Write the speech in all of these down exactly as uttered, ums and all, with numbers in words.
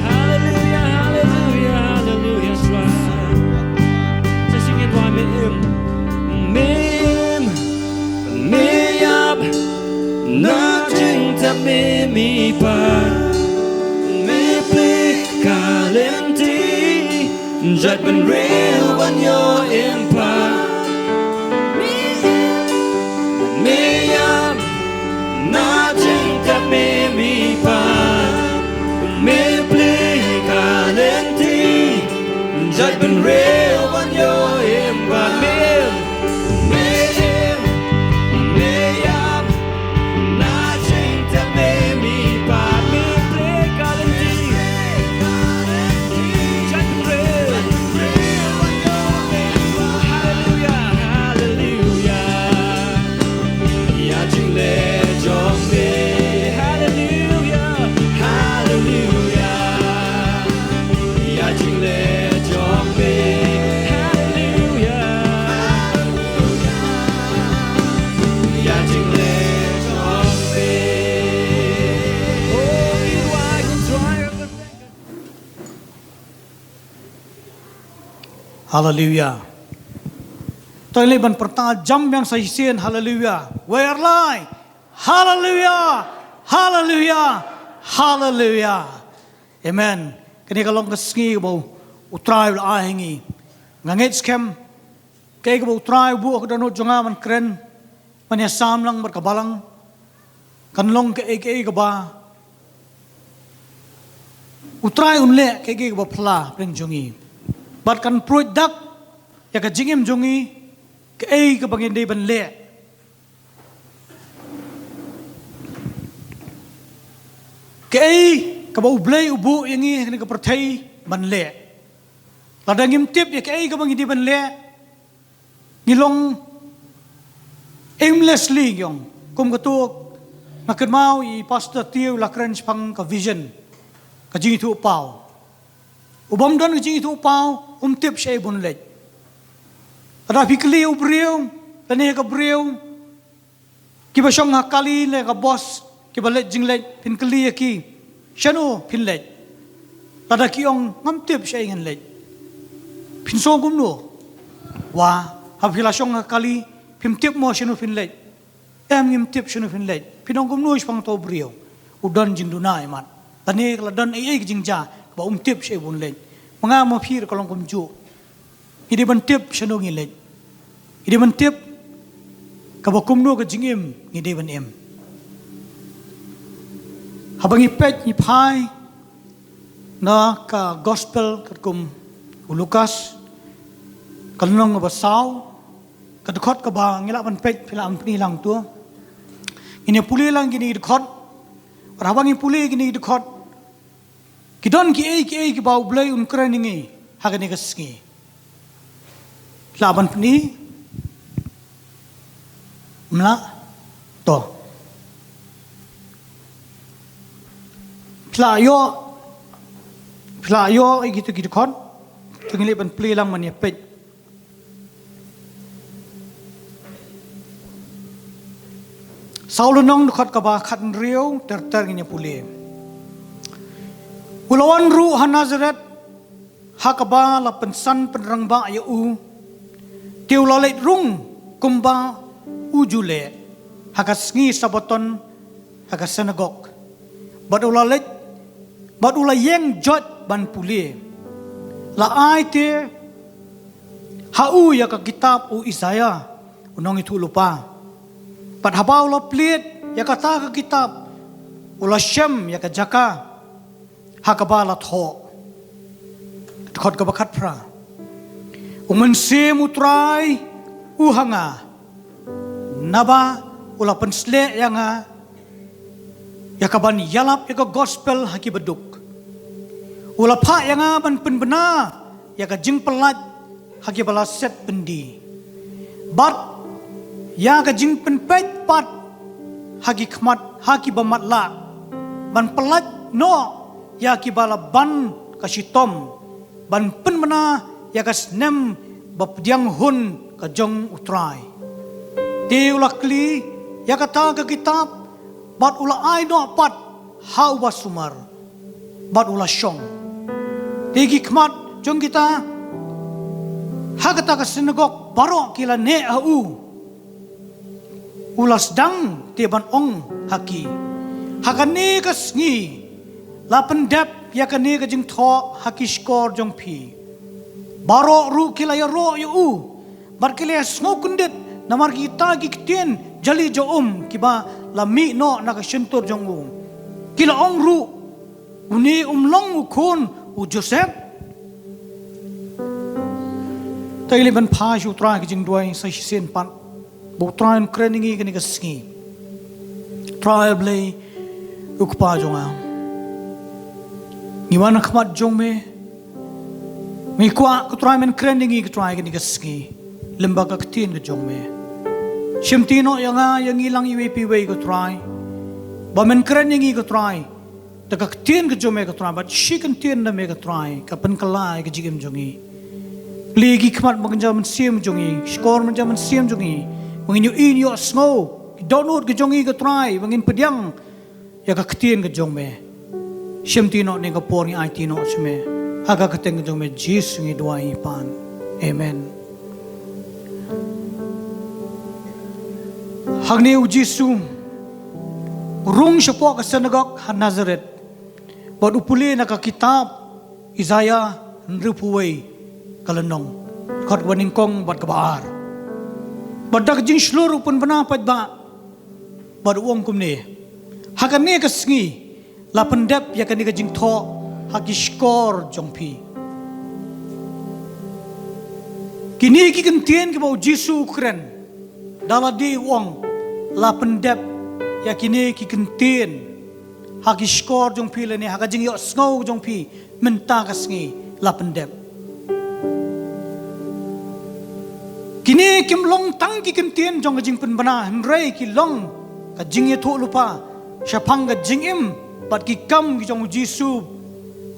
Hallelujah, hallelujah, hallelujah, Trai. Sa shisien wan me im. Me im, me ïap, na jingtep me, me pat. Me plie ka lynti, jait bynriew ban ïoh im pat. Me im, me ïap, na jingtep me, me pat. Me plie ka lynti, jait bynriew ban ïoh im pat. Me im, me im, me ïap, na jingtep me, me pat. Me plie ka lynti, jait bynriew. Hallelujah, hallelujah. Ïa jingleh jong me. Hallelujah, hallelujah. Ïa jingleh jong me. Hallelujah. Ïa jingleh jong me. Oh, you are the triumph. Hallelujah. To ngin leit ban pyrta jam biang sa shisien, hallelujah. Wei ar lai. Hallelujah. Hallelujah. Hallelujah. Amen. Kane ka long ka sngi kaba u Trai u la ai ha ngi. Nga ngeit skhem kaei kaba u Trai u buh ha ka dohnud jong nga ban kren, ban ïasam lang bad ka balang, kan long kaei kaei kaba u Trai un leh, kaei kaei kaba phylla hapdeng jong ngi. Bad kan pruid dak ïa ka jingim jong ngi, kaei kaba ngi dei ban leh, kaei kaba U Blei u buh ïa ngi ha kane ka pyrthei ban leh. Lada ngim tip ïa kaei kaba ngi dei ban leh, ngi long aimlessly, ngi ong. Kum kato nga kynmaw i Pastor Tiu la kren shaphang ka vision, ka jingithuhpaw. U bym don ka jingithuhpaw um tip shaei ban leit. Lada phi kylli u briew, lane ka briew, kiba shong ha kali ne ka bos, kiba leit jingleit, phin kylli ïa ki, shano phin leit? Lada ki ong ngam tip shaei ngan leit, phin sngew kumno? Wah, haba phi la shong ha kali, phim tip mo shano phin leit? Em, ngim tip shano phin leit. Phin ong kumno shaphang uto u briew? U don jingduna imat. Lane ka la don ei ei ka jingjia kaba um tip shaei ban leit. Ma nga ma phi ruh ka long kumjuh. Ngi dei ban tip shano ngi leit. Ngi dei ban tip kaba kumno ka jingim ngi dei ban im. Haba ngi peit ngi phai na ka gospel katkum u Lukas, ka lynnong kaba saw, ka dkhot kaba ngi lah ban peit, phi lah ban pyni lang to. Ngin ïa pule lang kine ki dkhot. Bad haba ngi pule kine ki dkhot, ki don kiei kiei kiba U Blei un kren ïa ngi ha kane ka sngi. Lah ban pyni? Ym lah? To. Phi lah ïoh, phi lah ïoh ïa kito ki dkhot. To ngin leit ban pule lang ban ïa peit. Saw lynnong, dkhot kaba khathynriew ter ter ngin ïa pule. U la wan ruh ha Nasareth, ha kaba la pynsan pynrangbah ïa u. Te u la leit rung kumba u ju leh ha ka sngi Sabbaton ha ka synagog. Bad u la leit, bad u la ïeng joit ban pule. La ai te ha u ïa ka kitab u Isaïah u nongïathuhlypa. Bad haba u la plied ïa kata ka kitab, u la shem ïa ka jaka ha kaba la thoh. Dkhot kaba khatphra. U Mynsiem U Trai u ha nga, naba u la pynsleh ïa nga ïa ka ban ïalap ïa ka gospel ha ki baduk. U la phah ïa nga ban pynbna ïa ka jingpyllait ha kiba la set byndi, bad ïa ka jingpynpeit pat ha ki khmat ha kiba matlah, ban pyllait noh ïa kiba la ban ka shitom, ban pynbna ïa ka snem bapdiang hun ka jong U Trai. Te u la kli ïa kata ka kitab, bad u la ai noh pat ha uba sumar, bad u la shong. Te ki khmat jong kita ha kata ka synagog baroh ki la neh ha u. U la sdang te ban ong ha ki, ha kane ka sngi la pyndep ïa kane ka jingthoh ha ki shkor jong phi. Baroh ruh ki la ïaroh ïa u bad ki la ïasngew kyndit namar kita ki ktien jali jaum kiba la mih noh na ka shyntur jong u. Ki la ong ruh, une um long u khun u Joseph? Te ngi leit ban phai sha U Trai ka jingduwai sa shisien pat, ba U Trai un kren ïa ngi kane ka sngi. Trai Blei, U Kpa jong nga, ngi wan ha khmat jong me. Ngi kwah, ko Trai, men kren ïa ngi, ko Trai, kane ka sngi, lyngba ka ktien ka jong me. Shimti noh ïa nga, ïa ngi lang iwei pa iwei, ko Trai, ba men kren ïa ngi, ko Trai, da ka ktien ka jong me, ko Trai, bad shi kyntien na me, ko Trai, ka pynkylla ïa ka jingim jong ngi. Plie ki khmat mynsiem jong ngi, shkor mynsiem jong ngi, ba ngin ïohi, ïohsngew, ki dohnud ka jong ngi, ko Trai, ba ngin pdiang ïa ka ktien ka jong me. Shimti noh ïa kane ka por, ngi aiti noh sha me, ha ka kyrteng ka jong me Jisu ngi duwai ngi pan. Amen. Hangne u Jisu u rung shapoh ka synagog ha Nazareth, bad u pule na ka kitab Isaiah hynriewphew wei ka lynnong, dkhot kaba nyngkong bad kaba ar. Bad da ka jingshlur u pynbna paidbah, bad u ong kumne, ha kane ka sngi la pyndep ïa kane ka jingthoh ha ki shkor jong phi. Kine ki kyntien kiba u Jisu u kren, da lade u ong, la pyndep ïa kine ki kyntien ha ki shkor jong phi lane ha ka jingïohsngew jong phi mynta ka sngi, la pyndep. Kine kim long tang ki kyntien jong ka jingpynbna, hynrei ki long ka jingïathuhlypa shaphang ka jingim bad ki kam ki jong u Jisu,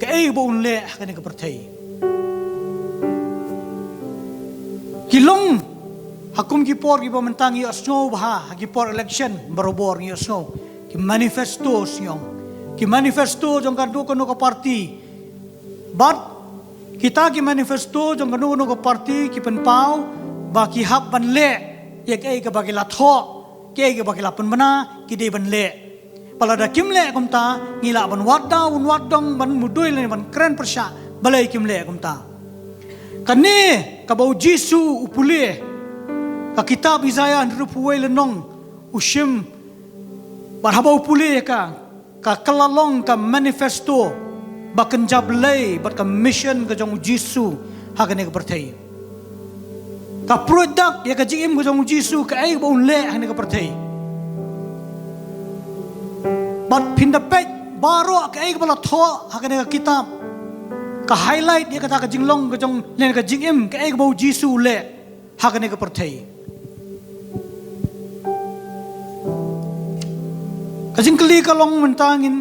kaei ba un leh ha kane ka pyrthei. Ki long ha kum ki por kiba mynta ngi ïohsngew bha, ha ki por election barabor ngi ïohsngew ki manifesto, sngewbha, ki manifesto jong kano kano ka parti. Bad kita ki manifesto jong kano kano ka parti ki pynpaw ba ki hap ban leh ïa kaei kaba ki la thoh, kaei kaba ki la pynbna, ki dei ban leh. Ba lada kim leh kumta, ngi lah ban wad daw, ban wad dong, ban mudui lane ban kren pyrshah, balei kim leh kumta. Kane kaba u Jisu u pule ka kitab Isaiah hynriewphew wei lynnong, u shim, bad haba u pule ïa ka, ka kylla long ka manifesto ba kynja Blei bad ka mission ka jong u Jisu ha kane ka pyrthei. Ka pruid dak ïa ka jingim ka jong u Jisu, kaei ba un leh ha kane ka pyrthei. Bad phin da peit baroh kaei kaba la thoh ha kane ka kitab, ka highlight ïa kata ka jinglong ka jong, lane ka jingim, kaei kaba u Jisu u leh ha kane ka pyrthei. Ka jingkylli ka long mynta ngin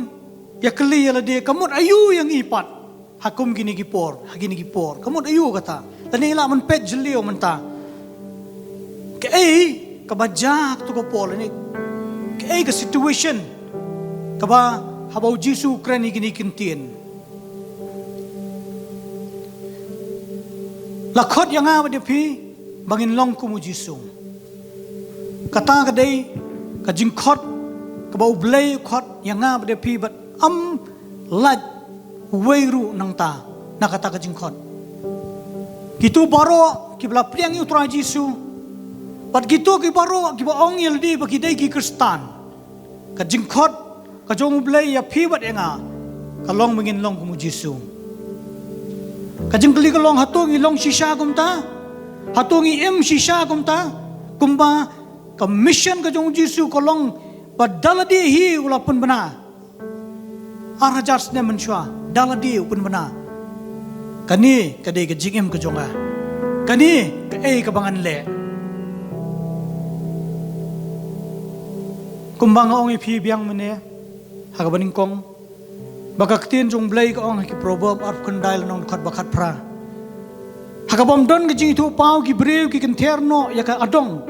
ïa kylli ïa lade, ka mut aïu ïa ngi pat ha kum kine ki por, ha kine ki por, ka mut aïu kata. Lane lah ban peit jylliew mynta, kaei kaba jia ha kato ka por, lane kaei ka situation kaba haba u Jisu u kren ïa kine ki kyntien. La khot ïa nga bad ïa phi ba ngin long kum u Jisu. Kata ka dei ka jingkhot kaba U Blei u khot ïa nga bad ïa phi, bad ym lait uwei ruh nangta na kata ka jingkhot. Kito baroh kiba la pdiang ïa U Trai Jisu, bad kito ki baroh kiba ong ïa lade ba ki dei ki Khristan, ka jingkhot ka jong U Blei ïa phi bad ïa nga ka long ba ngin long kum u Jisu. Ka jingkylli ka long, hato ngi long shisha kumta? Hato ngi im shisha kumta? Kumba ka mission ka jong u Jisu ka long ba da lade hi u la pynbna. Ar hajar snem mynshuwa da lade u pynbna. Kane ka dei ka jingim ka jong nga. Kane kaei kaba ngan leh. Kumba nga ong ïa phi biang mynne ha kaba nyngkong, ba ka ktien jong U Blei ka ong ha ki Proverb arphew khyndai lynnong dkhot ba khatphra, ha kabym don ka jingithuhpaw ki briew ki kynther noh ïa ka adong,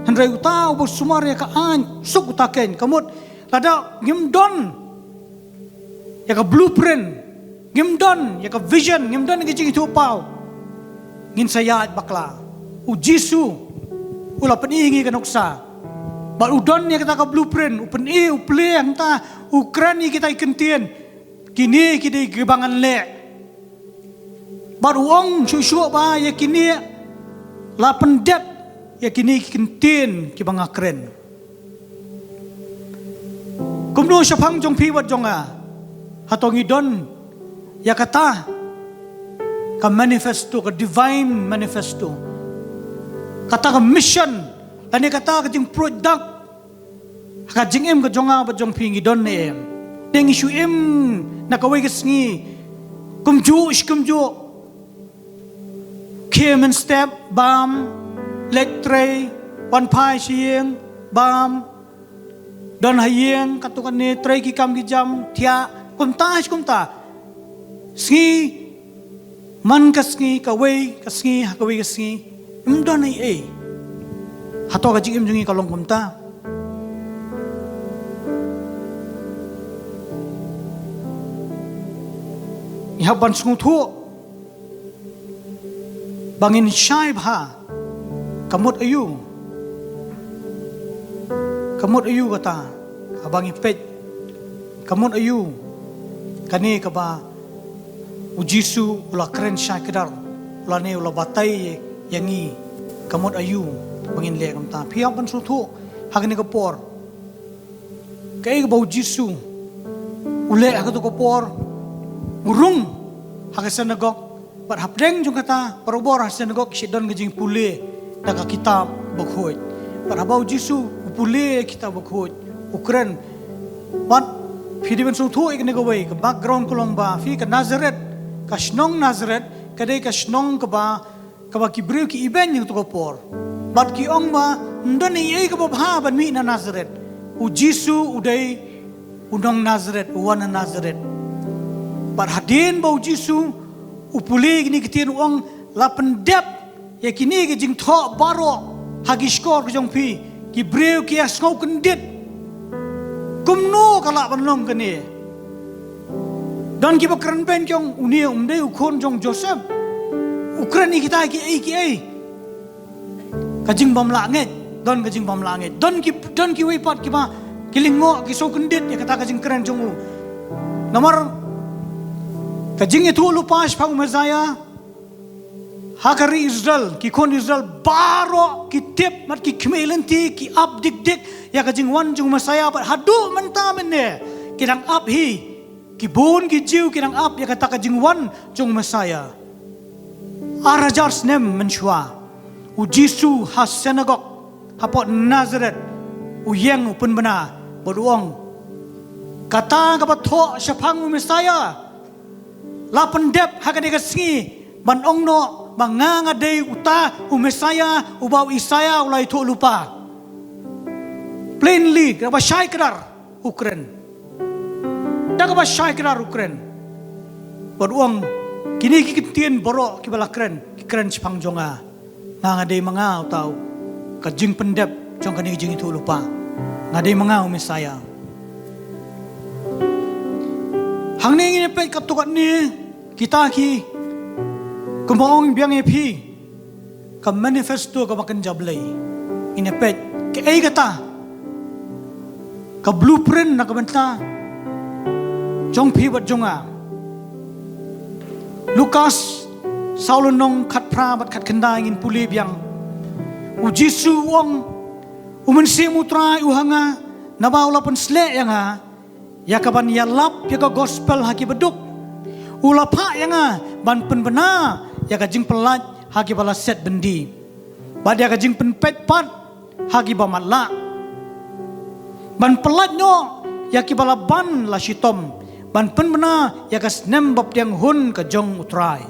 hynrei uta uba sumar ïa ka aiñ, suk uta keiñ. Ka mut lada ngim don ïa ka blueprint, ngim don ïa ka vision, ngim don ïa ka jingithuhpaw, ngin sa ïaid bakla. U Jisu u la pyni ïa ngi ka nuksa, bad u don ïa kata ka blueprint, u pyni, u plie hangta, u kren ïa kita ki ktien. Kine ki dei kiba ngan leh. Bad u ong shuh shuh ba ïa kine la pyndep ïa kine ki ktien kiba nga kren. Kumno shaphang jong phi bad jong nga? Hato ngi don ïa kata ka manifesto, ka divine manifesto, kata ka mission, lane kata ka jingpynroi dak ha ka jingim ka jong nga bad jong phi? Ngi don ne em? Ne ngi shu im na kawei ka sngi, kumjuh shi kumjuh, khie mynstep, bam, leit trei, wan phai sha ïing, bam, don ha ïing, katto katne, trei ki kam ki jam, thiah, kumta shi kumta. Sngi man ka sngi, kawei ka sngi ha kawei ka sngi, ym don ei ei. Hato ka jingim jong ngi ka long kumta? Ngi hap ban sngewthuh ba ngin shai bha. Ka mut aïu? Ka mut aïu kata? Haba ngi peit, ka mut aïu kane kaba u Jisu u la kren shai kdar, u la ne, u la batai ïa ngi? Ka mut aïu ba ngin leh kumta? Phi hap ban sngewthuh ha kane ka por. Kaei kaba u Jisu u leh ha kato ka por? U rung ha ka synagog, bad hapdeng jong kata, barabor ha synagog ki shu don ka jingpule da ka kitab bakhuid. Bad haba u Jisu u pule kitab bakhuid, u kren. Bad phi dei ban sngewthuh ïa kane kawei, ka background ka long ba phi, ka Nazareth, ka shnong Nazareth ka dei ka shnong kaba, kaba ki briew ki ibeiñ ha kato ka por. Bad ki ong ba ym don ei ei kaba bha ban mih na Nazareth. U Jisu u dei u nong Nazareth, u wan na Nazareth. Bad hadien ba u Jisu u pule kine ki ktien, u ong, la pyndep ïa kine ki jingthoh baroh ha ki shkor ka jong phi. Ki briew ki ïa sngew kyndit. Kumno ka lah ban long kane? Don kiba kren beiñ, ki ong, une um dei u khun jong Joseph? U kren ïa kita kiei kiei? Ka jingbymlah ngeit. Don ka jingbymlah ngeit. Don ki, don kiwei pat kiba, ki lyngngoh, ki sngew kyndit ïa kata ka jingkren jong u. Namar ka jingïathuhlypa shaphang u Messiah, ha ka ri Israel, ki khun Israel baroh ki tip, bad ki khmih lynti, ki ap dik dik ïa ka jingwan jong u Messiah, bad haduh mynta mynne ki dang ap hi. Ki bun ki Jiw ki dang ap ïa kata ka jingwan jong u Messiah. Ar hajar snem mynshuwa, u Jisu ha synagog hapoh Nazareth, u ïeng, u pynbna, bad u ong, kata kaba thoh shaphang u Messiah la pyndep ha kane ka sngi, ban ong noh ba nga nga dei uta u Messiah uba u Isaiah u la ïathuhlypa. Plainly, kaba shai kdar u kren. Da kaba shai kdar u kren. Bad u ong, kine ki ktien baroh kiba la kren, ki kren shaphang jong nga. Nga nga dei ma nga uta u, ka jingpyndep jong kane ka jingïathuhlypa. Nga dei ma nga u Messiah. Hangne ngin ïa peit katto katne kita ki, kumba ong biang ïa phi, ka manifesto kaba kynja Blei. Ngin ïa peit kaei kata ka blueprint na ka bynta jong phi bad jong nga. Lukas saw lynnong khatphra bad khatkhyndai, ngin pule biang. U Jisu u ong, U Mynsiem U Trai u ha nga, naba u la pynsleh ïa nga ïa kaban ïalap ïa ka gospel ha ki baduk. U la phah ïa nga ban pynbna ïa ka jingpyllait ha kiba la set byndi, bad ïa ka jingpynpeit pat ha kiba matlah, ban pyllait noh ïa kiba la ban la shitom, ban pynbna ïa ka snem baptiang hun ka jong U Trai.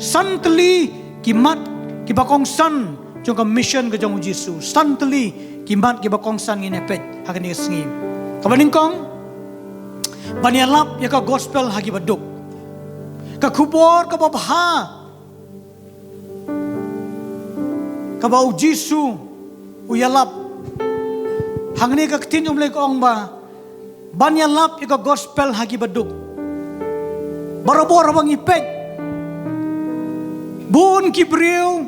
San tylli ki mat kiba kongsan jong ka mission ka jong U Jisu. San tylli ki mat kiba kongsan ngin ïa peit ha kane ka sngi. Kaba nyngkong, ban ïalap ïa ka gospel ha ki baduk. Ka khubor kaba bha kaba U Jisu u ïalap. Hangne ka ktien jong U Blei ka ong ba ban ïalap ïa ka gospel ha ki baduk. Barabor haba ngi peit, bun ki briew,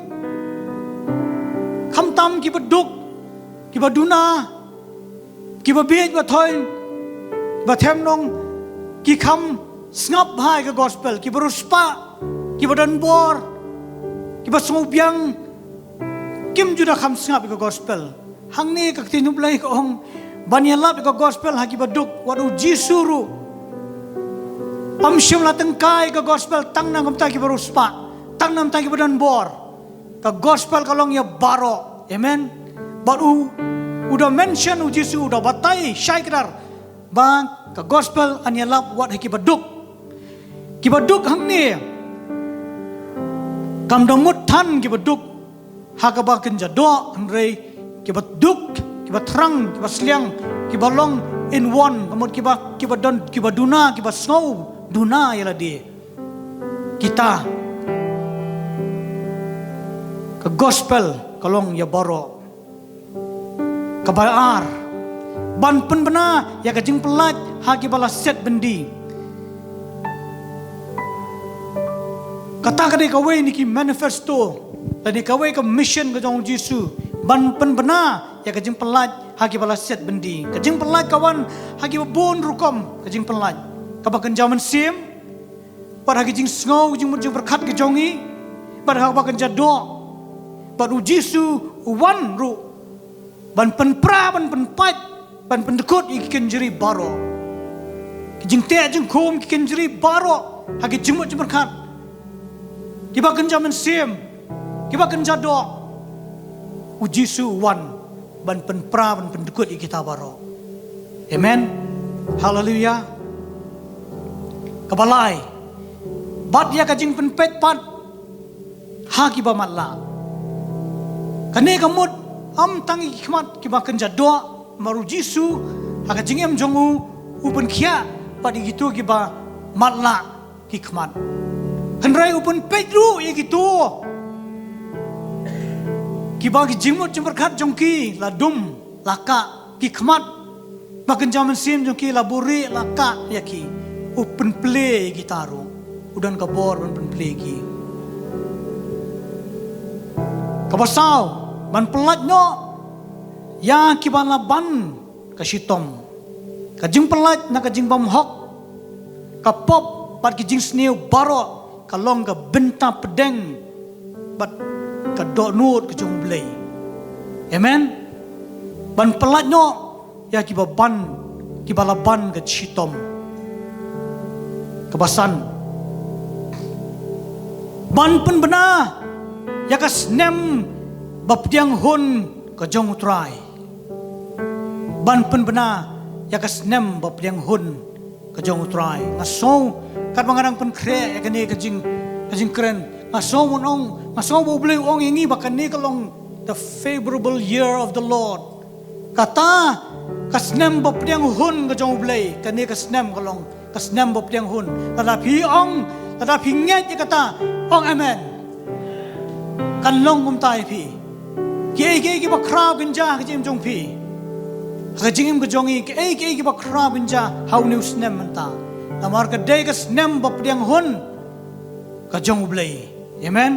khamtam kiba duk, kiba duna, kiba bieit ba thoi, ba them nong, ki kham sngap bha ïa ka gospel, kiba riewspah, kiba don bor, kiba sngewbiang, kim ju da kham sngap ïa ka gospel. Hangne ka ktien U Blei ka ong, ban ïalap ïa ka gospel ha kiba duk, wat u Jisu ruh um shym la tyngkai ïa ka gospel tang na ka bynta kiba riewspah, tang na ka bynta kiba don bor. Ka gospel ka long ïa baroh. Amen. Bad u, u da mention, u Jisu u da batai shai kdar ba ka gospel yn ïalap wat ha kiba duk. Kiba duk hangne kam da mut than kiba duk ha kaba kynja doh, hynrei kiba duk, kiba thrang, kiba sliang, kiba long in one, ka mut kiba, kiba don, kiba duna, kiba sngew duna ïa lade. Kita, ka gospel ka long ïa baroh. Kaba ar, ban pynbna ïa ka jingpyllait ha kiba la set byndi. Kata ka dei kawei na ki manifesto, lane kawei ka mission ka jong u Jisu, ban pynbna ïa ka jingpyllait ha kiba la set byndi. Ka jingpyllait ka wan ha kiba bun rukom ka jingpyllait. Kaba kynja mynsiem, bad ha ki jingsngew, ki jingmut jingpyrkhat ki jong ngi, bad ha kaba kynja doh. Bad u Jisu u wan ruh ban pynpra, ban pynpait, ban pyndkut ïa ki kynjri baroh. Ki jingteh jingkhum, ki kynjri baroh ha ki jingmut jingpyrkhat, kiba kynja mynsiem, kiba kynja doh. U Jisu u wan ban pynpra, ban pyndkut ïa kita baroh. Amen. Haleluya. Kaba lai, bad ïa ka jingpynpeit pat ha kiba matlah. Kane ka mut, ym tang ïa ki khmat kiba kynja doh, namar u Jisu ha ka jingim jong u, u pynkhiah pat ïa kito kiba matlah ki khmat. Hynrei u pynpeit ruh ïa kito kiba ki jingmut jingpyrkhat jong ki la dum, la kah, ki khmat ba kynja mynsiem jong ki la buhrieh, la kah ïa ki. U pynplie ïa kita ruh. U don ka bor ban pynplie ïa ki. Kaba saw, ban pyllait noh ïa kiba la ban ka shitom. Ka jingpyllait na ka jingbymhok, ka pop bad ki jingsniew baroh ka long ka bynta pdeng bad ka dohnud ka jong U Blei. Amen. Ban pyllait noh ïa kiba ban, kiba la ban ka shitom. Kaba san, ban pynbna ïa ka snem ba pdiang hun ka jong U Trai. Ban pynbna ïa ka snem ba pdiang hun ka jong U Trai. Nga sngew katba nga dang pynkhreh ïa kane ka jing, ka jingkren, nga sngew ban ong, nga sngew ba U Blei u ong ïa ngi ba kane ka long the favorable year of the Lord. Kata ka snem ba pdiang hun ka jong U Blei, kane ka snem ka long ka snem ba pdiang hun. Lada phi ong, lada phi ngeit ïa kata, ong amen. Kan long kumta ïa phi. Kiei kiei kiba khraw kynja ha ka jingim jong phi, ha ka jingim ka jong ngi, kiei kiei kiba khraw kynja ha une u snem mynta. Namar ka dei ka snem ba pdiang hun ka jong U Blei. Amen.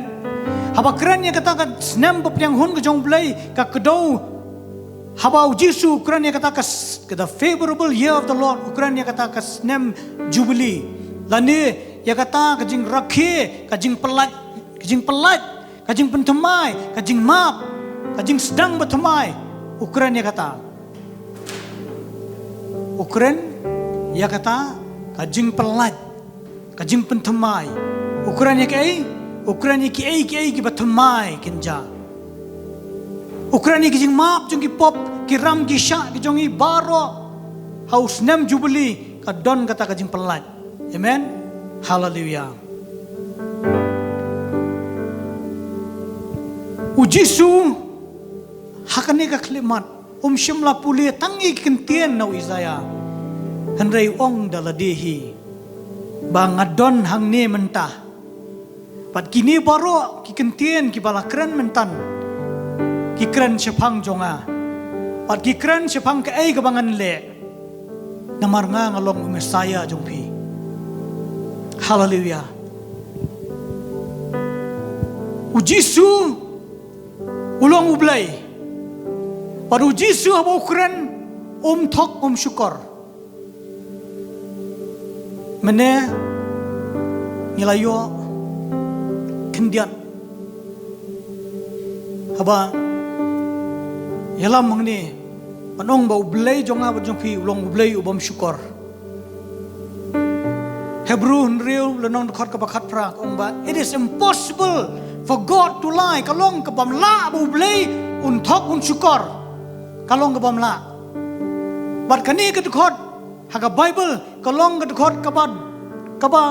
Haba kren ïa kata ka snem ba pdiang hun ka jong U Blei, ka kdew, haba u Jisu u kren ïa kata ka s-, ka the favorable year of the Lord, u kren ïa kata ka snem Jubili. Lane ïa kata ka jingrakhe, ka jingpyllait, ka jingpyllait, ka jingpynthymmai, ka jingmap, ka jingsdang ba thymmai. U kren ïa kata. U kren ïa kata ka jingpyllait, ka jingpynthymmai. U kren ïa kiei, u kren ïa kiei kiei kiba thymmai kynja. U kren ïa ki jingmap jong ki pop, ki ram ki shah ki jong ngi baroh. Ha u snem Jubili ka don kata ka jingpyllait. Amen. Haleluya. U Jisu ha kane ka khyllipmat um shym la pule tang ïa ki kyntien na u Isaïah, hynrei u ong da lade hi ba nga don hangne mynta. Bad kine baroh ki kyntien kiba la kren mynta ki kren shaphang jong nga. Bad ki kren shaphang kaei kaba ngan leh. Namar nga nga long u Messiah jong phi. Haleluya. U Jisu u long U Blei. Bad u Jisu haba u kren, um thok um shukor. Mynne ngi la ïoh khyndiat haba ïalam hangne, ban ong ba U Blei jong nga bad jong phi u long U Blei u bym shukor. Hebru hynriew lynnong dkhot kaba khatphra ka ong ba it is impossible for God to lie. Ka long ka bym lah ba U Blei un thok un shukor. Ka long ka bym lah. Bad kane ka dkhot ha ka Bible ka long ka dkhot kaba, kaba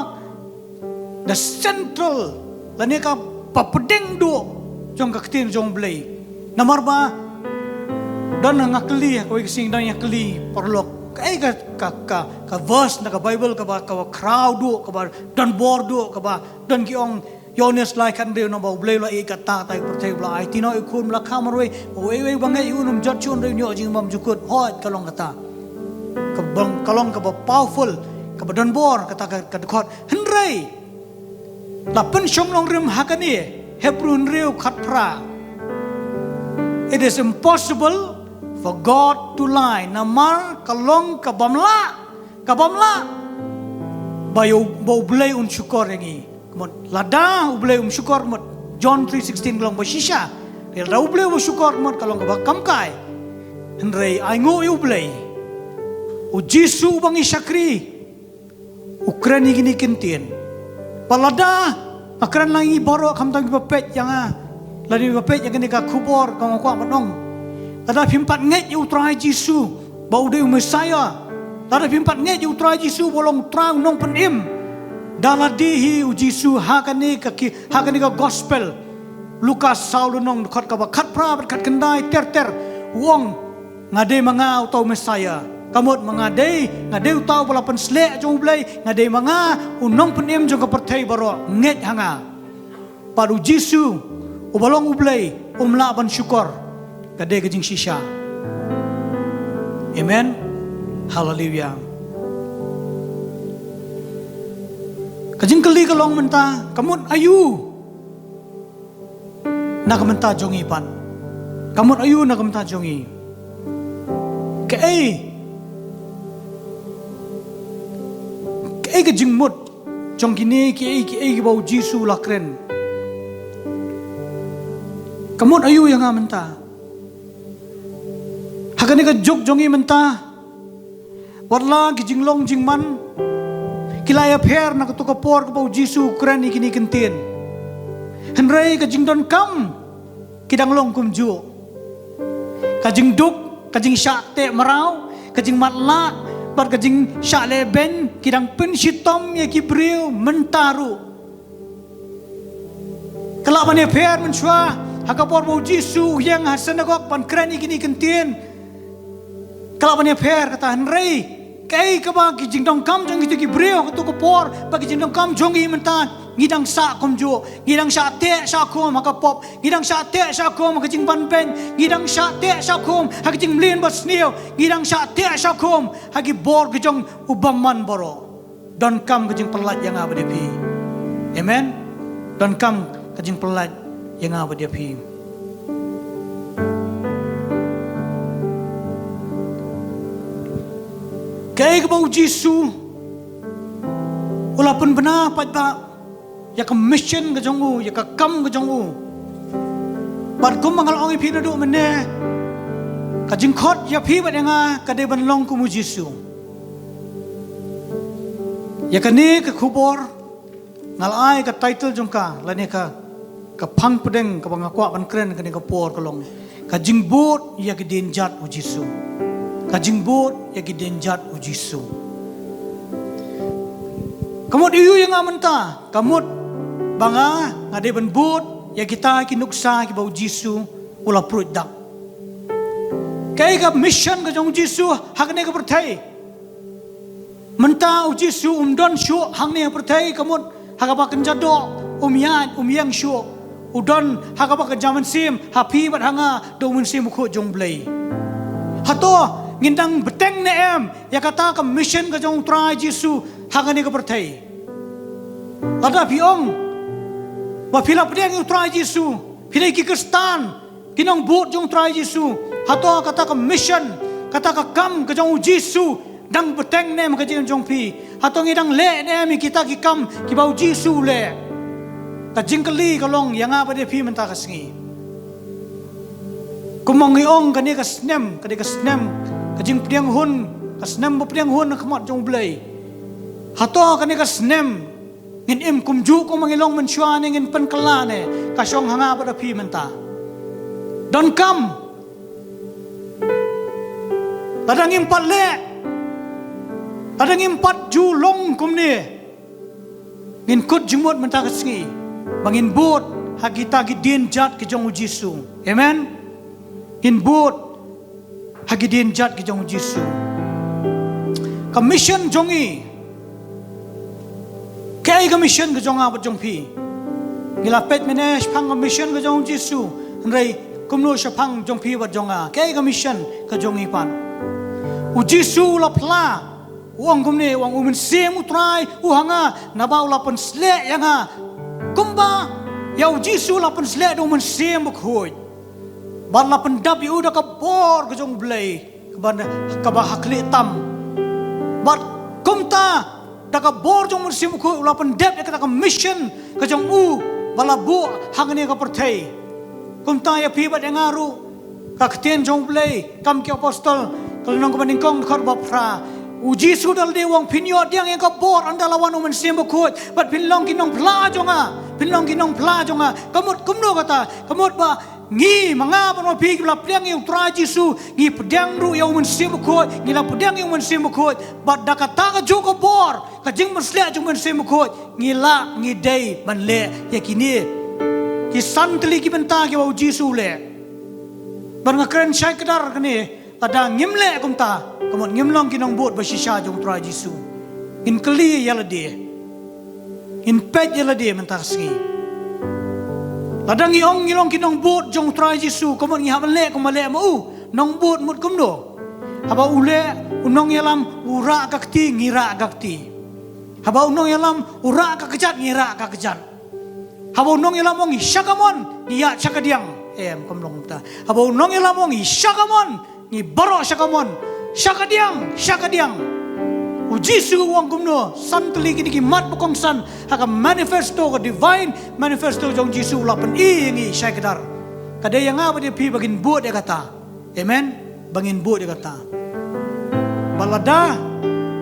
the central lane kaba pdeng duh jong ka ktien jong U Blei. Namar ba don nga kylli, ha kawei ka sngi don nga kylli paralok, kaei ka, ka, ka, ka verse na ka Bible kaba, kaba khraw duh, kaba don bor duh, kaba don ki ong, Ïoannis lai khathynriew, namar ba U Blei u la ïeit katta katta ïa ka pyrthei, u la ai ïa u Khun, u la kha marwei, uwei uwei uba ngeit ïa u um jot shuh, hynrei un ïoh jingim bymjukut. Hooid, ka long kata. Ka bang, ka long kaba powerful, kaba don bor kata ka, ka dkhot. Hynrei la pynshong nongrim ha kane, Hebru hynriew khatphra. It is impossible for God to lie. Namar ka long ka bym lah, ka bym lah ba ïa U, ba U Blei un shukor ïa ngi. Ka mut lada U Blei um shukor, ka mut John three sixteen ka long ba shisha. Lada U Blei um shukor, ka mut ka long kaba kam kai. Hynrei ainguh ïa U Blei, U Jisu uba ngi shakri, u kren ïa kine ki ktien. Ba lada nga kren lang ïa ngi baroh, khamtam kiba peit ïa nga, lada kiba peit ïa kane ka khubor kaba nga kwah ban ong, lada phim pat ngeit ïa U Trai Jisu ba u dei u Messaïah, lada phim pat ngeit ïa U Trai Jisu ba u long U Trai, U Nongpynim, da lade hi U Jisu ha kane ka ki, ha kane ka gospel Lukas saw lynnong dkhot kaba khatphra bad khatkhyndai ter ter u ong, nga dei ma nga uta u Messaïah. Ka mut ma nga dei, nga dei uta uba la pynsleh jong U Blei, nga dei ma nga U Nongpynim jong ka pyrthei baroh, ngeit ha nga. Bad U Jisu uba long U Blei um lah ban shukor. Ka dei ka jingshisha. Amen. Haleluya. Ka jingkylli ka long mynta, ka mut aïu na ka bynta jong ngi pat? Ka mut aïu na ka bynta jong ngi? Kaei, kaei ka jingmut jong kine kiei kiei kiba U Jisu u la kren? Ka mut aïu ïa nga mynta? Ha kane ka juk jong ngi mynta, wat la ki jinglong jingman ki la ïapher na kato ka por kaba U Jisu u kren ïa kine ki ktien, hynrei ka jingdonkam ki dang long kumjuh. Ka jingduk, ka jingshah teh mraw, ka jingmatlah bad ka jingshah lehbeiñ ki dang pynshitom ïa ki briew mynta ruh. Ka lah ban ïapher mynshuwa ha ka por ba U Jisu u ïeng ha synagog ban kren ïa kine ki ktien. Ka lah ban ïapher kata, hynrei kaei kaba ki jingdonkam jong kito ki briew ha kato ka por, ba ki jingdonkam jong ngi mynta, ngi dang sah kumjuh, ngi dang shah teh shah khum ha ka pop, ngi dang shah teh shah khum ha ka jingbanbeiñ, ngi dang shah teh shah khum ha ka jingmlien basniew, ngi dang shah teh shah khum ha ki bor ki jong u bymman baroh. Donkam ka jingpyllait ïa nga bad ïa phi. Amen. Donkam ka jingpyllait ïa nga bad ïa phi. Kaei kaba U Jisu u la pynbna pat ba ïa ka mission ka jong u, ïa ka kam ka jong u. Bad kumba nga la ong ïa phi naduh mynne, ka jingkhot ïa phi bad ïa nga ka dei ban long kum U Jisu. Ïa kane ka khubor nga la ai ka title jong ka, lane ka, ka phang pdeng kaba nga kwah ban kren kane ka por ka long, ka jingbud ïa ki dienjat U Jisu. Ka jingbud ïa ki dienjat U Jisu. Ka mut aïu ïa nga mynta? Ka mut ba nga, nga dei ban bud ïa kita ki nuksa kiba U Jisu u la pruid dak. Kaei ka mission ka jong U Jisu ha kane ka pyrthei? Mynta U Jisu um don shuh hangne ha pyrthei, ka mut ha kaba kynja doh um ïaid, um ïeng shuh. U don ha kaba kynja mynsiem ha phi bad ha nga da U Mynsiem Bakhuid jong U Blei. Hato ngin dang bteng ne em ïa kata ka mission ka jong U Trai Jisu ha kane ka pyrthei? Lada phi ong ba phi la pdiang ïa u Trai Jisu, phi dei ki Khristan, ki nongbud jong u Trai Jisu, hato kata ka mission, kata ka kam ka jong u Jisu dang bteng ne em ha ka jingim jong phi? Hato ngi dang leh ne em ïa kita ki kam kiba u Jisu u leh? Ka jingkylli ka long ïa nga bad ïa phi mynta ka sngi. Kumba ngi ong, kane ka snem, kane ka snem ka jingpdiang hun, ka snem ba pdiang hun ha khmat jong u Blei. Hato kane ka snem ngin im kumjuh kumba ngi long mynshuwa ne ngin pynkylla ne? Ka shong ha nga bad ha phi mynta. Donkam, lada ngim pat leh, lada ngim pat ju long kumne, ngin kut jingmut mynta ka sngi ba ngin bud ha kita ki dienjat ki jong u Jisu. Amen. Ngin bud ha ki dienjat ki jong u Jisu. Ka mission jong ngi, kaei ka mission ka jong nga bad jong phi? Ngi la peit mynne shaphang ka mission ka jong u Jisu, hynrei kumno shaphang jong phi bad jong nga? Kaei ka mission ka jong ngi pat? U Jisu u la phla, u ong kumne, u ong, u Mynsiem u Trai u ha nga, naba u la pynsleh ïa nga. Kumba ïa u Jisu u la pynsleh da u Mynsiem Bakhuid, bad la pyndep ïa u da ka bor ka jong u Blei kaba, kaba ha khlieh tam. Bad kumta, da ka bor jong u Mynsiem Bakhuid u la pyndep ïa kata ka mission ka jong u ba la buh hangne ha ka pyrthei. Kumta ïa phi bad ïa nga ruh, ka ktien jong u Blei, Kam ki Apostol, ka lynnong kaba nyngkong, dkhot ba phra, u Jisu da lade u ong, phin ïoh pdiang ïa ka bor ynda la wan u Mynsiem Bakhuid, bad phin long ki nongphla jong nga, phin long ki nongphla jong nga. Ka mut kumno kata? Ka mut ba ngi, ma nga bad ma phi, kiba la pdiang ïa u Trai Jisu, ngi pdiang ruh ïa u Mynsiem Bakhuid, ngi la pdiang ïa u Mynsiem Bakhuid, bad da kata kajuh ka bor, ka jingpynsleh jong u Mynsiem Bakhuid, ngi lah, ngi dei ban leh ïa kine ki san tylli ki bynta kiba u Jisu u leh. Bad nga kren shai kdar kane, lada ngim leh kumta, ka mut ngim long ki nongbud ba shisha jong u Trai Jisu. Ngin kylli ïa lade, ngin peit ïa lade mynta ka sngi. Lada ngi ong ngi long ki nongbud jong u Trai Jisu, ka mut ngi hap ban leh kumba leh ma u. Nongbud mut kumno? Haba u leh, u nongïalam u rah ka kti, ngi rah ka kti. Haba u nongïalam u rah ka kjat, ngi rah ka kjat. Haba u nongïalam u ong, ïa sha kamon, ngi ïaid sha kadiang. Em, kam long kumta. Haba u nongïalam u ong, ïa sha kamon, ngi baroh sha kamon. Sha kadiang, sha kadiang. U Jisu u ong kumno? San tylli kine ki mat ba kongsan ha ka manifesto, ka divine manifesto jong u Jisu, u la pyni ïa ngi shai kdar. Ka dei ïa nga bad ïa phi ba ngin bud ïa kata. Amen. Ba ngin bud ïa kata. Bad lada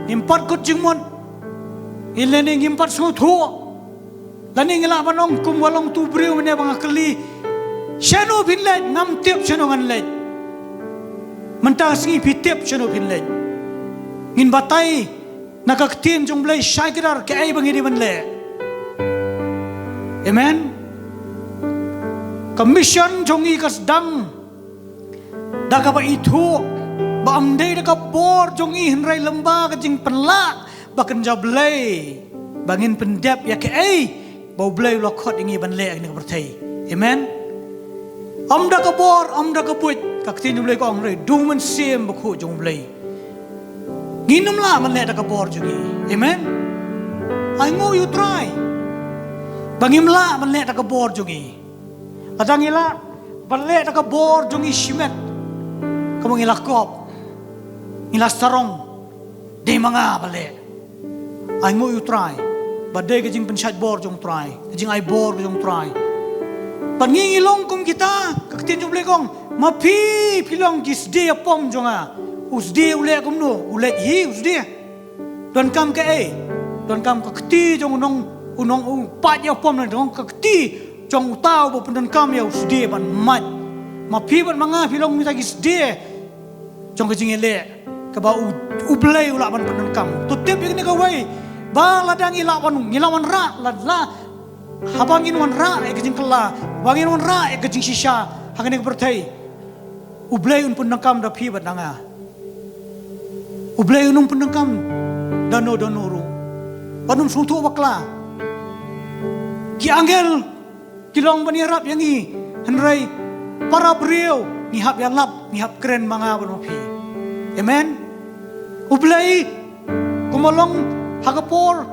ngim pat kut jingmut, lane ngim pat sngewthuh, lane ngi lah ban ong kum ka long utu u briew mynne ba nga kylli, shano phin leit? Ngam tip shano ngan leit. Mynta ka sngi phi tip shano phin leit. Ngin batai na ka ktien jong u Blei shai kdar kaei ba ngi dei ban leh. Amen. Ka mission jong ngi ka sdang da kaba ithuh ba ym dei da ka bor jong ngi, hynrei lyngba ka jingpynlah ba kynja Blei ba ngin pyndep ïa kaei ba u Blei u la khot ïa ngi ban leh ha kane ka pyrthei. Amen. Ym da ka bor, ym da ka buit, ka ktien u Blei ka ong, hynrei da u Mynsiem Bakhuid jong u Blei. Ngin ym lah ban leh da ka bor jong ngi. Amen. Ai nguh ïa u Trai ba ngim lah ban leh da ka bor jong ngi. Lada ngi lah ban leh da ka bor jong ngi shimet, ka mut ngi la kop, ngi la sarong, dei ma nga ba leh. Ai nguh ïa u Trai ba dei ka jingpynshait bor jong u Trai, ka jingai bor ka jong u Trai. Bad ngi ngi long kum kita, ka ktien jong u Blei ka ong, ma phi, phi long ki sdie ïapom jong nga. U sdie u leh kumno? U leit hi u sdie. Donkam kaei? Donkam ka kti jong u nong, u nong, u paid ïapom, ne donkam ka kti jong uta uba pyndonkam ïa u sdie ban mad. Ma phi bad ma nga phi long kita ki sdie jong ka jingïaleh kaba u, u Blei u lah ban pyndonkam. To tip ïa kane kawei, ba lada ngi lah ban, ngi lah ban rah, la, la, haba ngin wanrah ïa ka jingkylla, haba ngin wanrah ïa ka jingshisha ha kane ka pyrthei, u Blei un pyndonkam da phi bad da nga. U Blei un ym pyndonkam da no da no ruh. Ban ym sngewthuh bakla. Ki angel ki long ban ïarap ïa ngi, hynrei para briew ngi hap ïalap, ngi hap kren ma nga bad ma phi. Amen. U Blei, kumba long ha ka por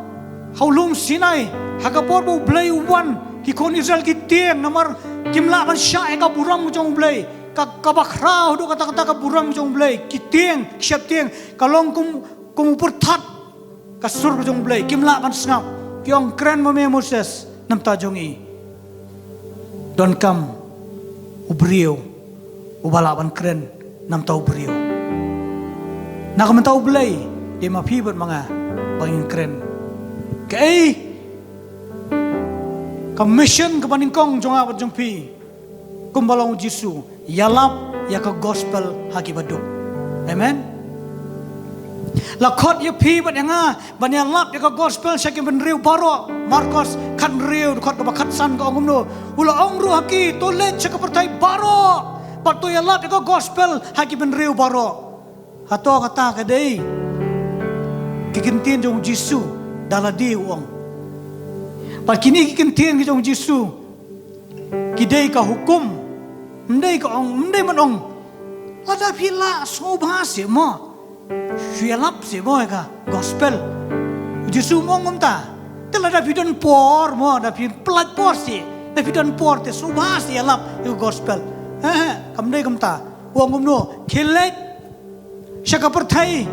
ha u lum Sinai, ha ka por ba U Blei u wan, ki khun Israel ki tieng, namar kim lah ban shah ïa ka burom ka jong U Blei, ka, kaba khraw haduh katta katta ka burom ka jong U Blei, ki tieng, ki sheptieng, ka long kum, kum u pyrthat ka sur ka jong U Blei, kim lah ban sngap, ki ong kren ma me Moses, na ka bynta jong ngi. Donkam u briew uba lah ban kren na ka bynta u briew. Na ka bynta U Blei, dei ma phi bad ma nga ba ngin kren. Kaei ka mission kaba nyngkong jong nga bad jong phi, kumba long U Jisu, ïalap ïa ka gospel ha ki baduk. Amen. La khot ïa phi bad ïa nga ban ïalap ïa ka gospel sha ki bynriew baroh. Markos khathynriew, dkhot kaba khatsan ka ong kumno: U la ong ruh ha ki, to leit sha ka pyrthei baroh bad to ïalap ïa ka gospel ha ki bynriew baroh. Hato kata ka dei ki ktien jong U Jisu da lade, u ong? Bad kine ki ktien ki jong U Jisu ki dei ka hukum. Ym dei ka ong, ym dei ban ong, lada phi lah, sngewbha seh mo, shu ïalap seh mo ïa ka gospel. U Jisu um ong kumta. Te lada phi don por mo, da phi pyllait por seh, da phi don por te sngewbha seh ïalap ïa ka gospel. He he, kam dei kumta. U ong kumno? Khie leit sha ka pyrthei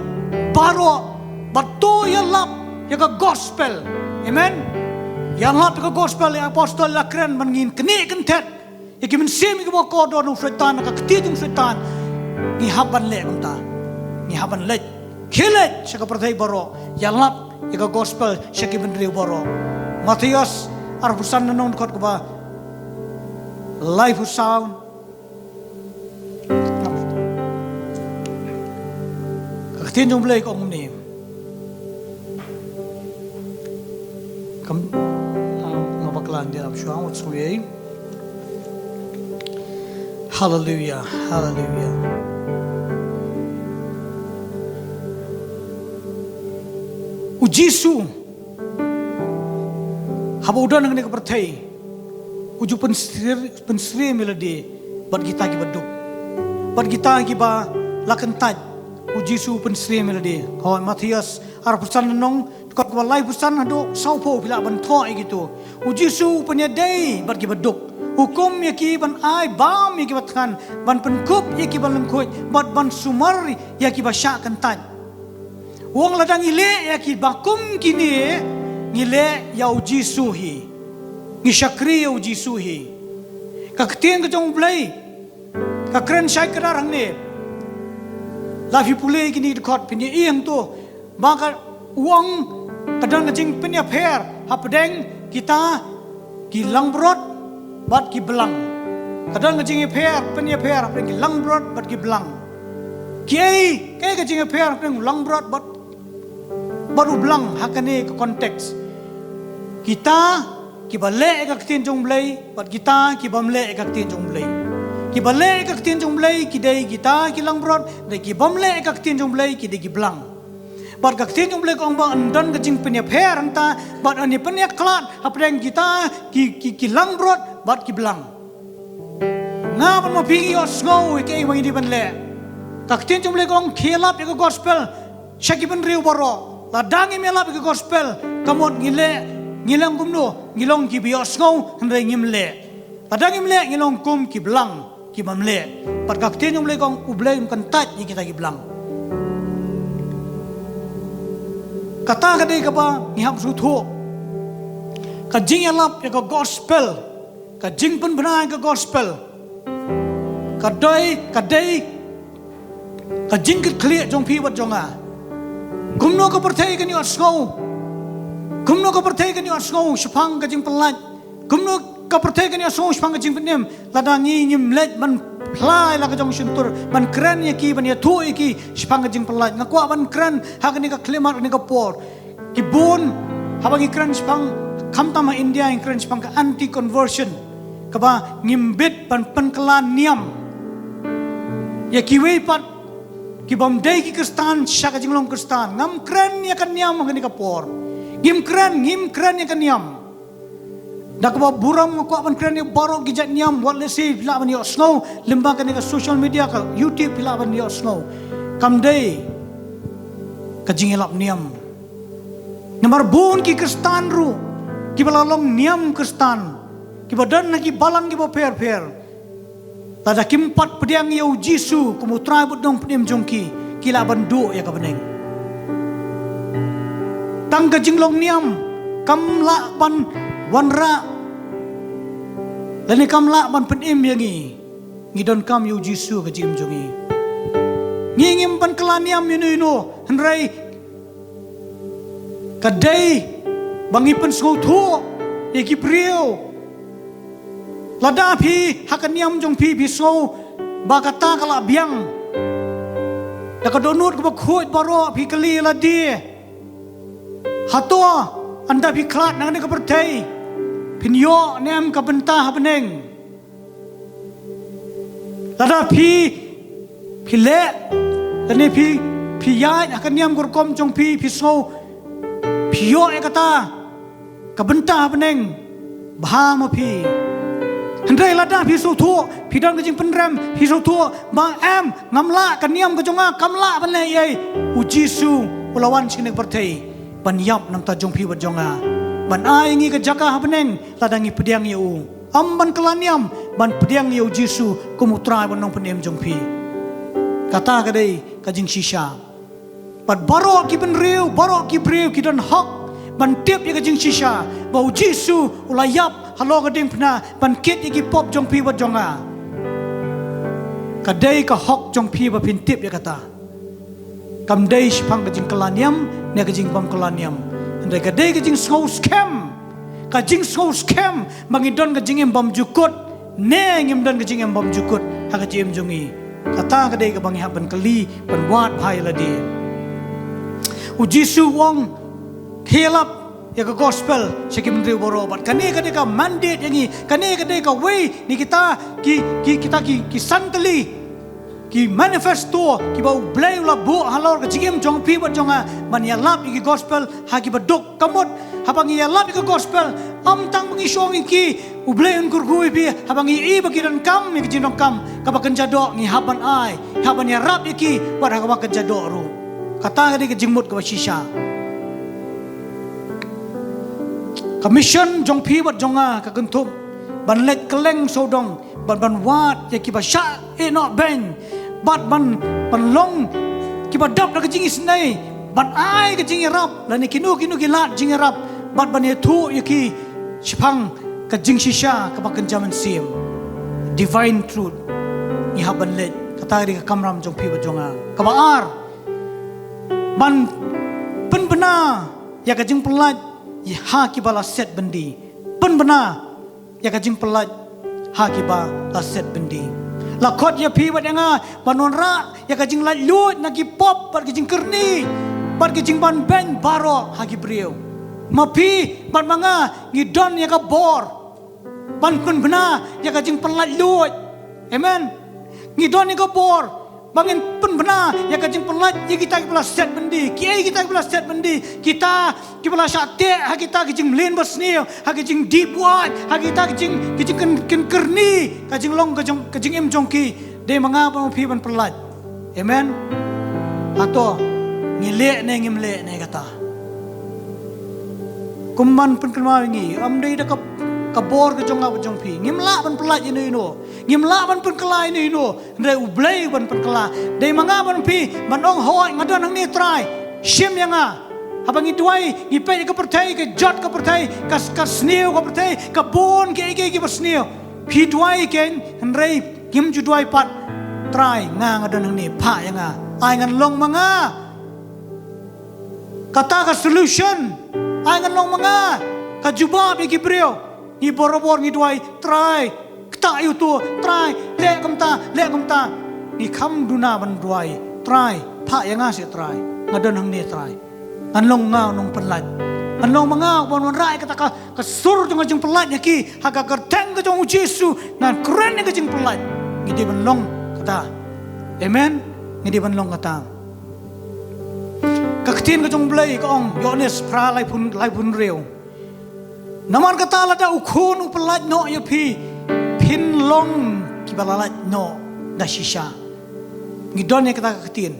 baroh bad to ïalap ïa ka gospel. Amen. Ïalap ïa ka gospel, ïa apostol la kren ban ngin knieh kynthet ïa ki mynsiem ïa kiba kordor na u Soitan, na ka ktien jong u Soitan. Ngi hap ban leh kumta. Ngi hap ban leit. Khie leit sha ka pyrthei baroh, ïalap ïa ka gospel sha ki bynriew baroh. Mathaios arphew san lynnong, dkhot kaba laiphew saw. Ka ktien jong U Blei ka ong kumne. Kam, ah, nga bakla, ym dei ap shuwa, wat sngewbha. Haleluia, haleluia. U Jisu, haba u don ha kane ka pyrthei, u ju pynsyriem, pynsyriem ïa lade bad kita kiba duk, bad kita kiba la kyntait. U Jisu u pynsyriem ïa lade. Hooid, Mathaios arphew san lynnong, dkhot kaba laiphew san haduh sawphew, phi lah ban thoh ïa kito. U Jisu u pynïadei bad kiba duk, hukum ïa ki ban ai bam ïa kiba thngan, ban pynkup ïa kiba lyngkhuid, bad ban sumar ïa kiba shah kyntait. U ong lada ngi leh ïa kiba kum kine, ngi leh ïa U Jisu hi. Ngi shakri ïa U Jisu hi. Ka ktien ka jong U Blei ka kren shai kdar hangne. La phi pule kine ki dkhot, phin ïohi hangto ba ka, u ong, ka don ka jingpynïapher hapdeng kita ki langbrot bad ki blang. Ka don ka jingïapher, pynïapher hapdeng ki langbrot bad ki blang. Kiei, kiei ka jingïapher hapdeng u langbrot bad, bad u blang ha kane ka context? Kita kiba leh ïa ka ktien jong U Blei bad kita ki bym leh ïa ka ktien jong U Blei. Kiba leh ïa ka ktien jong U Blei ki dei kita ki langbrot, bad ki bym leh ïa ka ktien jong U Blei ki dei ki blang. Bad ka ktien jong U Blei ka ong ba yn don ka jingpynïapher hangta, bad yn ïapynïakhlad hapdeng kita ki, ki, ki langbrot bad ki blang. Nga bad ma phi ngi ïohsngew ïa kaei ba ngi dei ban leh. Ka ktien jong U Blei ka ong khie lap ïa ka gospel sha ki bynriew baroh. Lada ngim ïalap ïa ka gospel, ka mut ngi leh, ngi long kumno? Ngi long kiba ïohsngew hynrei ngim leh. Lada ngim leh, ngi long kum ki blang ki bym leh. Bad ka ktien jong U Blei ka ong, U Blei um kyntait ïa kita ki blang. Kata ka dei kaba ngi hap sngewthuh. Ka jingïalap ïa ka gospel, ka jingpynbna ïa ka gospel, ka dei, ka dei ka jingkitkhlieh jong phi bad jong nga. Kumno ka pyrthei kan ïohsngew? Kumno ka pyrthei kan ïohsngew shaphang ka jingpynlait? Kumno ka pyrthei kan ïohsngew shaphang ka jingpynim lada ngi ngim leit ban phla ïa la ka jong shyntur, ban kren ïa ki, ban ïathuh ïa ki shaphang ka jingpynlait? Nga kwah ban kren ha kane ka khyllipmat, kane ka por. Ki bun, haba ngi kren shaphang, khamtam ha India, ngi kren shaphang ka anti conversion, kaba ngim bit ban pynkylla niam ïa kiwei pat ki bym dei ki Khristan sha ka jinglong Khristan. Ngam kren ïa ka niam ha kane ka por. Ngim kren, ngim kren ïa ka niam. Da kaba burom nga kwah ban kren ïa baroh ki jait niam, wat lehse phi lah ban ïohsngew lyngba kane ka social media, ka YouTube phi lah ban ïohsngew. Kam dei ka jingïalap niam. Namar bun ki Khristan ruh, kiba la long niam Khristan, kiba don ha ki balang kiba pher pher, lada kim pat pdiang ïa u Jisu kum u Trai bad Nongpynim jong ki, ki lah ban duh ïa ka bneng. Tang ka jinglong niam kam lah ban wanrah, lane kam lah ban pynim ïa ngi. Ngi donkam ïa u Jisu ha ka jingim jong ngi. Ngi ngim ban kylla niam ïano ïano, hynrei ka dei ba ngi pynsngewthuh ïa ki briew. Lada phi ha ka niam jong phi, phi sngew ba kata ka la biang, da ka dohnud kaba khuid baroh phi kylli ïa lade, hato ynda phi khlad na kane ka pyrthei, phin ïoh ne em ka bynta ha bneng? Lada phi, phi leh, lane phi, phi ïaid ha ka niam ka rukom jong phi, phi sngew phi ïoh ïa kata ka bynta ha bneng, bha ma phi. Hynrei lada phi sngewthuh, phi don ka jingpynrem, phi sngewthuh ba em, ngam lah, ka niam ka jong nga kam lah ban leh ei ei, u Jisu u la wan sha kane ka pyrthei ban ïap na ka bynta jong phi bad jong nga, ban ai ngi ka jaka ha bneng lada ngi pdiang ïa u. Ym ban kylla niam, ban pdiang ïa u Jisu kum u Trai bad Nongpynim jong phi. Kata ka dei ka jingshisha. Bad baroh ki bynriew, baroh ki briew ki don hok ban tip ïa ka jingshisha ba u Jisu u la ïap halor ka diengphna ban kit ïa ki pop jong phi bad jong nga. Ka dei ka hok jong phi ba phin tip ïa kata. Kam dei shaphang ka jingkylla niam ne ka jingbym kylla niam, hynrei ka dei ka jingsngew skhem, ka jingsngew skhem ba ngi don ka jingim bymjukut ne ngim don ka jingim bymjukut ha ka jingim jong ngi. Kata ka dei kaba ngi hap ban kylli, ban wad bha ïa lade. U Jisu u ong, khie lap ïa ka gospel sha ki bynriew baroh. Bad kane ka dei ka mandate ïa ngi, kane ka dei kawei na kita ki, ki, kita ki, ki san tylli ki manifesto kiba U Blei u la buh halor ka jingim jong phi bad jong nga, ban ïalap ïa ki gospel ha kiba duk. Ka mut haba ngi ïalap ïa ka gospel, ym tang ba ngi shong ïa ki, U Blei un kyrkhu ïa phi, haba ngi ïohi ba ki donkam ïa ka jingdonkam kaba kynja doh, ngi hap ban ai, hap ban ïarap ïa ki wat ha kaba kynja doh ruh. Kata ka dei ka jingmut kaba shisha. Ka mission jong phi bad jong nga ka kynthup ban leit kylleng sawdong, ban, ban wad ïa kiba shah ïeh noh beiñ, bad ban, ban long kiba dap da ka jingisynei, ban ai ka jingïarap lane kino kino ki lad jingïarap, bad ban ïathuh ïa ki shaphang ka jingshisha kaba kynja mynsiem, divine truth. Ngi hap ban leit, kata ka dei ka kamram jong phi bad jong nga. Kaba ar, ban pynbna ïa ka jingpyllait ha kiba la set byndi. Pynbna ïa ka jingpyllait ha kiba la set byndi. La khot ïa phi bad ïa nga ban wanrah ïa ka jinglaitluid na ki pop bad ka jingkyrni bad ka jingbanbeiñ baroh ha ki briew. Ma phi bad ma nga ngi don ïa ka bor ban pynbna ïa ka jingpyllaitluid. Amen. Ngi don ïa ka bor ba ngin pynbna ïa ka jingpyllait ïa kita kiba la set byndi. Kiei kita kiba la set byndi? Kita kiba la shah teh ha kita ki jingmlien basniew, ha ki jingdih buaid, ha kita ki jing, ki jingkyn, kyn, kyrni, ka jinglong, ka jing, ka jingim jong ki. Dei ma nga bad ma phi ban pyllait. Amen. Hato ngi leh ne ngim leh ne kata? Kum ban pynkynmaw ïa ngi, ym dei da ka, ka bor ka jong nga bad jong phi. Ngim lah ban pyllait ïano ïano. Ngim lah ban pynkylla ïano ïano. Hynrei U Blei u ban pynkylla. Dei ma nga bad ma phi ban ong, hooid, nga don hangne Trai, shim ïa nga. Haba ngi duwai, ngi peit ïa ka pyrthei, ka jot ka pyrthei, ka, ka sniew ka pyrthei, ka bun kiei kiei kiba sniew. Phi duwai keiñ, hynrei ngim ju duwai pat, Trai, nga, nga don hangne, phah ïa nga. Ai ngan long ma nga. Kata ka solution. Ai ngan long ma nga ka jubab ïa ki briew. Ngi barabor ngi duwai, Trai, ktah ïa uto, Trai, leh kumta, leh kumta. Ngi kham duna ban duwai, Trai, phah ïa nga seh Trai. Nga don hangne Trai. Ngan long nga u nongpyllait. Ngan long ma nga uban wanrah ïa kata ka, ka sur jong ka jingpyllait ïa ki ha ka kyrteng ka jong U Jisu. Ngan kren ïa ka jingpyllait. Ngi dei ban long kata. Amen. Ngi dei ban long kata. Ka ktien ka jong U Blei ka ong, Ïoannis phra laiphew, laiphew hynriew. Namar kata lada U Khun u pyllait noh ïa phi, phin long kiba la lait noh da shisha. Ngi don ïa kata ka ktien.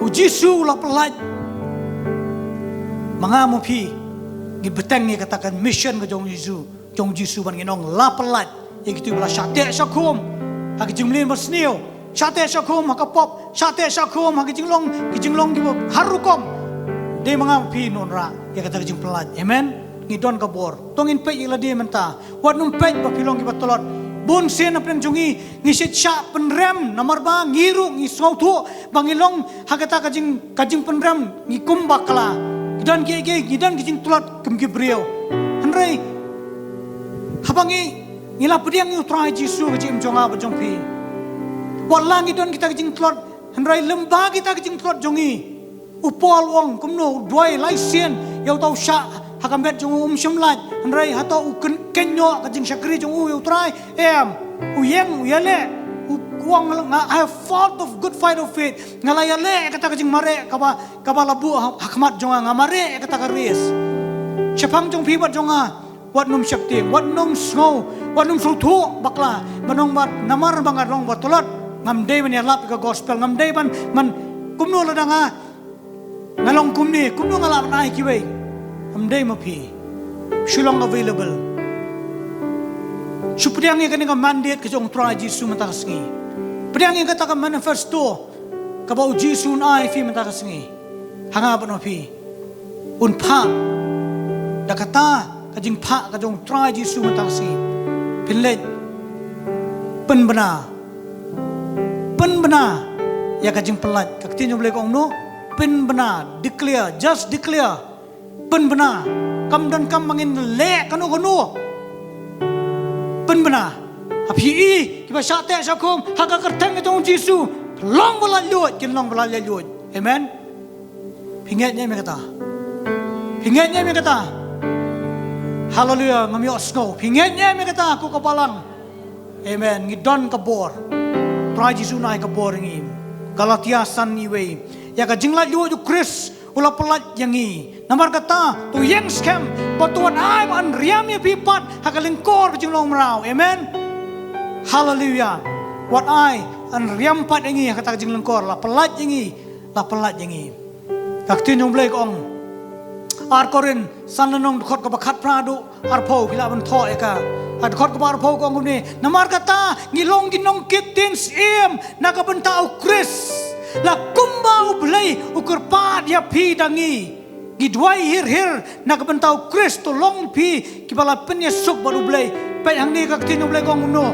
U Jisu u la pyllait Ma nga ma phi, ngi bteng ïa kata ka mission ka jong Jisu, jong Jisu ban ngin ong la pyllait ïa kito ba la shah teh shah khum ha ka jingmlien basniew, shah teh shah khum ha ka pop, shah teh shah khum ha ka jinglong, ka jinglong kiba har rukom. Dei ma nga ma phi ngi wanrah ïa kata ka jingpyllait. Amen. Ngi don ka bor. To ngin peit ïa lade mynta. Wat nym peit ba phi long kiba tlot. Bun sien na pdeng jong ngi, ngi shait shah pynrem namar ba ngi ruh ngi sngewthuh ba ngi long ha kata ka jing, ka jingpynrem ngi kum bakla. Ngi don kiei kiei, ngi don ki jingtlot kum ki briew. Hynrei haba ngi, ngi la pdiang ïa U Trai Jisu ha ka jingim jong nga bad jong phi, wat la ngi don kita ki jingtlot, hynrei lem bad kita ki jingtlot jong ngi, u Paul u ong kumno, u duwai lai sien ïa uta u shah ha ka met jong u, um shym lait. Hynrei hato u kyn, kynnoh ka jingshakri jong u ïa U Trai? Em. U ïeng, u ïaleh. U, u ong, nga, I have fought the good fight of faith. Nga la ïaleh kata ka jingmareh kaba, kaba la buh ha, ha khmat jong nga, nga mareh kata ka race. Shaphang jong phi bad jong nga, wat nym sheptieng, wat nym sngew, wat nym sngewthuh bakla ba nang, bad namar ba nga long ba tlot, ngam dei ban ïalap ïa ka gospel, ngam dei ban, ban, kumno lada nga, nga long kumne, kumno nga lah ban ai kiwei. Ngam dei ma phi. Shu long available. Shu pdiang ïa kane ka mandate ka jong U Trai Jisu mynta ka sngi. Pdiang ïa kata ka manifesto kaba U Jisu un ai ïa phi mynta ka sngi. Ha nga bad ma phi. Un phah da kata ka jingphah ka jong U Trai Jisu mynta ka sngi. Pynleit, pynbna, pynbna ïa ka jingpyllait. Ka ktien jong U Blei ka ong kumno? Pynbna, declare, just declare. Pynbna. Kam donkam ba ngin leh kano kano. Pynbna. Ha phi kiba shah teh shah khum ha ka kyrteng ka jong U Jisu, long ba laitluid, kin long ba laitluid. Amen. Phi ngeit ne em ïa kata? Phi ngeit ne em ïa kata? Haleluya, ngam ïohsngew. Phi ngeit ne em ïa kata, ko ka balang? Amen. Ngi don ka bor. Trai Jisu un ai ka bor ïa ngi. Galatia san, wei. Ïa ka jinglaitluid U Khrist u la pyllait ïa ngi. Namar kata, to ïeng skhem, bad to wan ai ban riam ïa phi pat ha ka lyngkor ka jinglong mraw. Amen. Haleluya. Wat ai ban riam pat ïa ngi ha kata ka jinglyngkor, la pyllait ïa ngi, la pyllait ïa ngi. Ka ktien jong U Blei ka ong, Ar Korinth san lynnong, dkhot kaba khatphra haduh arphew, phi lah ban thoh ïa ka. Ha dkhot kaba arphew ka ong kumne: Namar kata ngi long ki nongkit ktien syiem na ka bynta U Khrist, la kumba U Blei u kyrpad ïa phi da ngi. Ngi duwai hir hir na ka bynta U Khrist, to long phi kiba la pynïasuk bad U Blei. Peit hangne ka ktien U Blei ka ong kumno: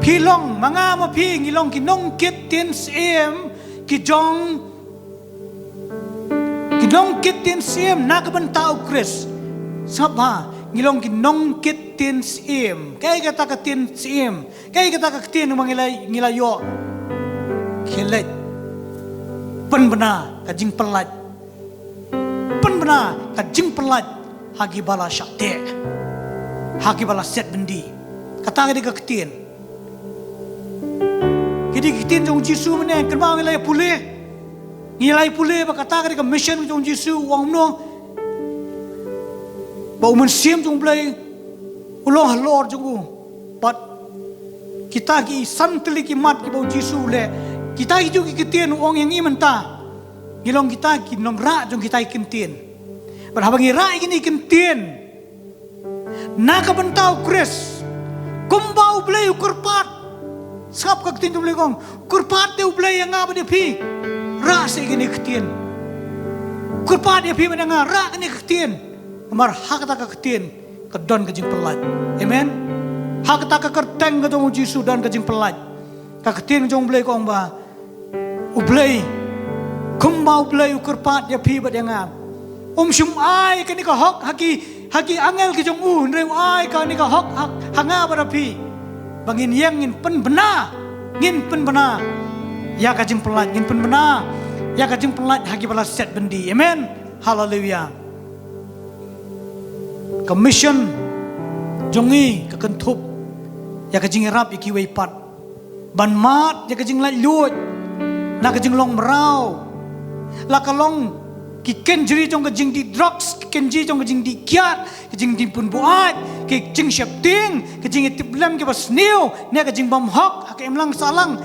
Phi long, ma nga ma phi ngi long ki nongkit ktien syiem, ki jong, ki nongkit ktien syiem na ka bynta U Khrist. Sngap bha, ngi long ki nongkit ktien syiem. Kaei kata ka ktien syiem? Kaei kata ka ktien ba ngi la, ngi la ïoh? Khie leit, pynbna ka jingpyllait. Pynbna ka jingpyllait ha kiba la shah teh, ha kiba la set byndi. Kata ka dei ka ktien. Ka dei ka ktien jong U Jisu mynne, kynmaw ngi la ïa pule. Ngi la ïa pule ba kata ka dei ka mission jong U Jisu, u ong kumno? Ba U Mynsiem jong U Blei u long halor jong u. Bad kita ki san tylli ki mat kiba U Jisu u leh, kita kijuh ki ktien u ong ïa ngi mynta, ngi long kita ki nongrah jong kita ki ktien. Bad haba ngi rah ïa kine ki ktien na ka bynta U Khrist, kumba U Blei u kyrpad. Sngap ka ktien U Blei ka ong, u kyrpad te U Blei ïa nga bad ïa phi, rah seh kine ki ktien. U kyrpad ïa phi bad ïa nga, rah kine ki ktien. Namar ha kata ka ktien ka don ka jingpyllait. Amen. Ha kata ka kyrteng ka jong U Jisu don ka jingpyllait. Ka ktien jong U Blei ka ong ba U Blei, kumba U Blei u kyrpad ïa phi bad ïa nga, um shym ai kane ka hok ha ki, ha ki angel ki jong u, hynrei u ai kane ka hok ha, ha nga bad ha phi. Ba ngin ïeng, ngin pynbna, ngin pynbna ïa ka jingpyllait, ngin pynbna ïa ka jingpyllait ha kiba la set byndi. Amen. Haleluya. Ka mission jong ngi ka kynthup ïa ka jingïarap ïa kiwei pat, ban mad ïa ka jinglaitluid na ka jinglong mraw. La ka long ki kynjri jong ka jingdih drugs, ki kynjri jong ka jingdih kiad, ka jingdih pynbuaid, ka jingsheptieng, ka jingïatiplem kiba sniew, ne ka jingbymhok ha ka imlang sahlang.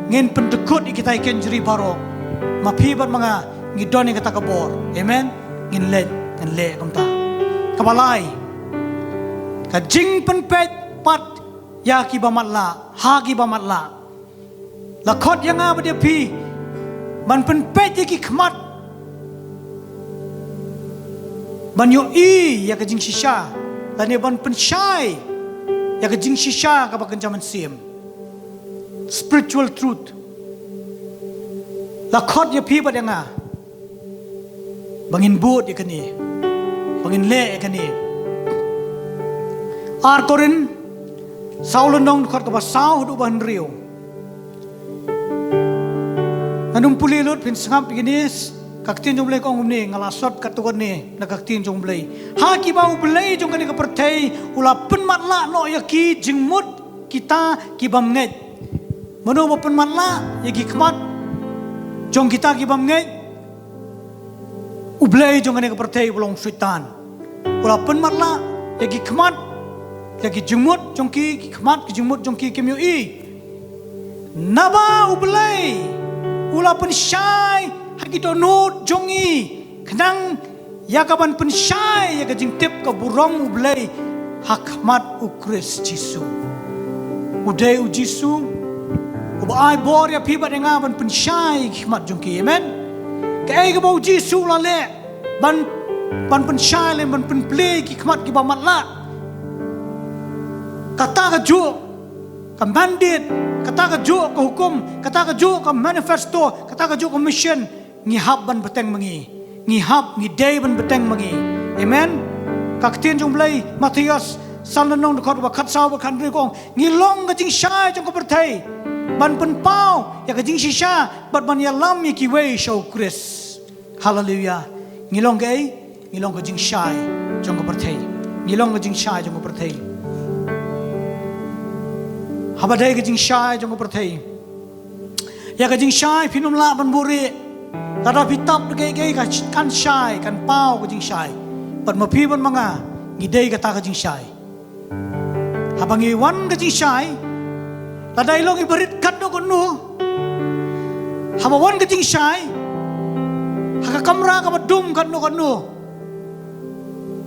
Ngin pyndykut ïa kita ki kynjri baroh. Ma phi bad ma nga ngi don ïa kata ka bor. Amen. Ngin leit ngan leh kumta. Kaba lai, ka jingpynpeit pat ïa kiba matlah, ha kiba matlah. La khot ïa nga bad ïa phi ban pynpeit ïa ki khmat, ban ïohi ïa ka jingshisha, lane ban pynshai ïa ka jingshisha kaba kynja mynsiem. Spiritual truth. La khot ïa phi bad ïa nga ba ngin bud ïa kane, ba ngin leh ïa kane. Ar Korinth saw lynnong, dkhot kaba saw haduh ba hynriew. Ngan ym pule lut, phin sngap ïa kine. Ka ktien jong U Blei ka ong kumne, nga la sot katto katne na ka ktien jong U Blei. Ha kiba U Blei jong kane ka pyrthei u la pynmatlah noh ïa ki jingmut kita ki bym ngeit. Mano ba pynmatlah ïa ki khmat jong kita ki bym ngeit? U Blei jong kane ka pyrthei, u long Soitan. U la pynmatlah ïa ki khmat, ïa ki jingmut jong ki, ki khmat ki jingmut jong ki kim ïohi. Naba U Blei u la pynshai ha ki dohnud jong ngi, khnang ïa kaban pynshai ïa ka jingtip ka burom U Blei ha khmat U Khrist Jisu. U dei U Jisu uba ai bor ïa phi bad ïa nga ban pynshai ki khmat jong ki. Amen. Kaei kaba U Jisu u la leh ban, ban pynshai lane ban pynplie ki khmat kiba matlah? Kata kajuh ka mandate, kata kajuh ka hukum, kata kajuh ka manifesto, kata kajuh ka mission, ngi hap ban bteng ma ngi. Ngi hap, ngi dei ban bteng ma ngi. Amen. Ka ktien jong U Blei, Mathaios san lynnong, dkhot ba khatsaw bad khathynriew ka ong, ngi long ka jingshai jong ka pyrthei, ban pynpaw ïa ka jingshisha bad ban ïalam ïa kiwei sha U Khrist. Haleluya. Ngi long kaei? Ngi long ka jingshai jong ka pyrthei. Ngi long ka jingshai jong ka pyrthei. Haba dei ka jingshai jong ka pyrthei, ïa ka jingshai phin ym lah ban buhrieh. Lada phi tap da kaei kaei, kan shai, kan paw ka jingshai. Bad ma phi bad ma nga ngi dei kata ka jingshai. Haba ngi wan ka jingshai, lada i long iba rit katno katno, haba wan ka jingshai ha ka kamra kaba dum katno katno,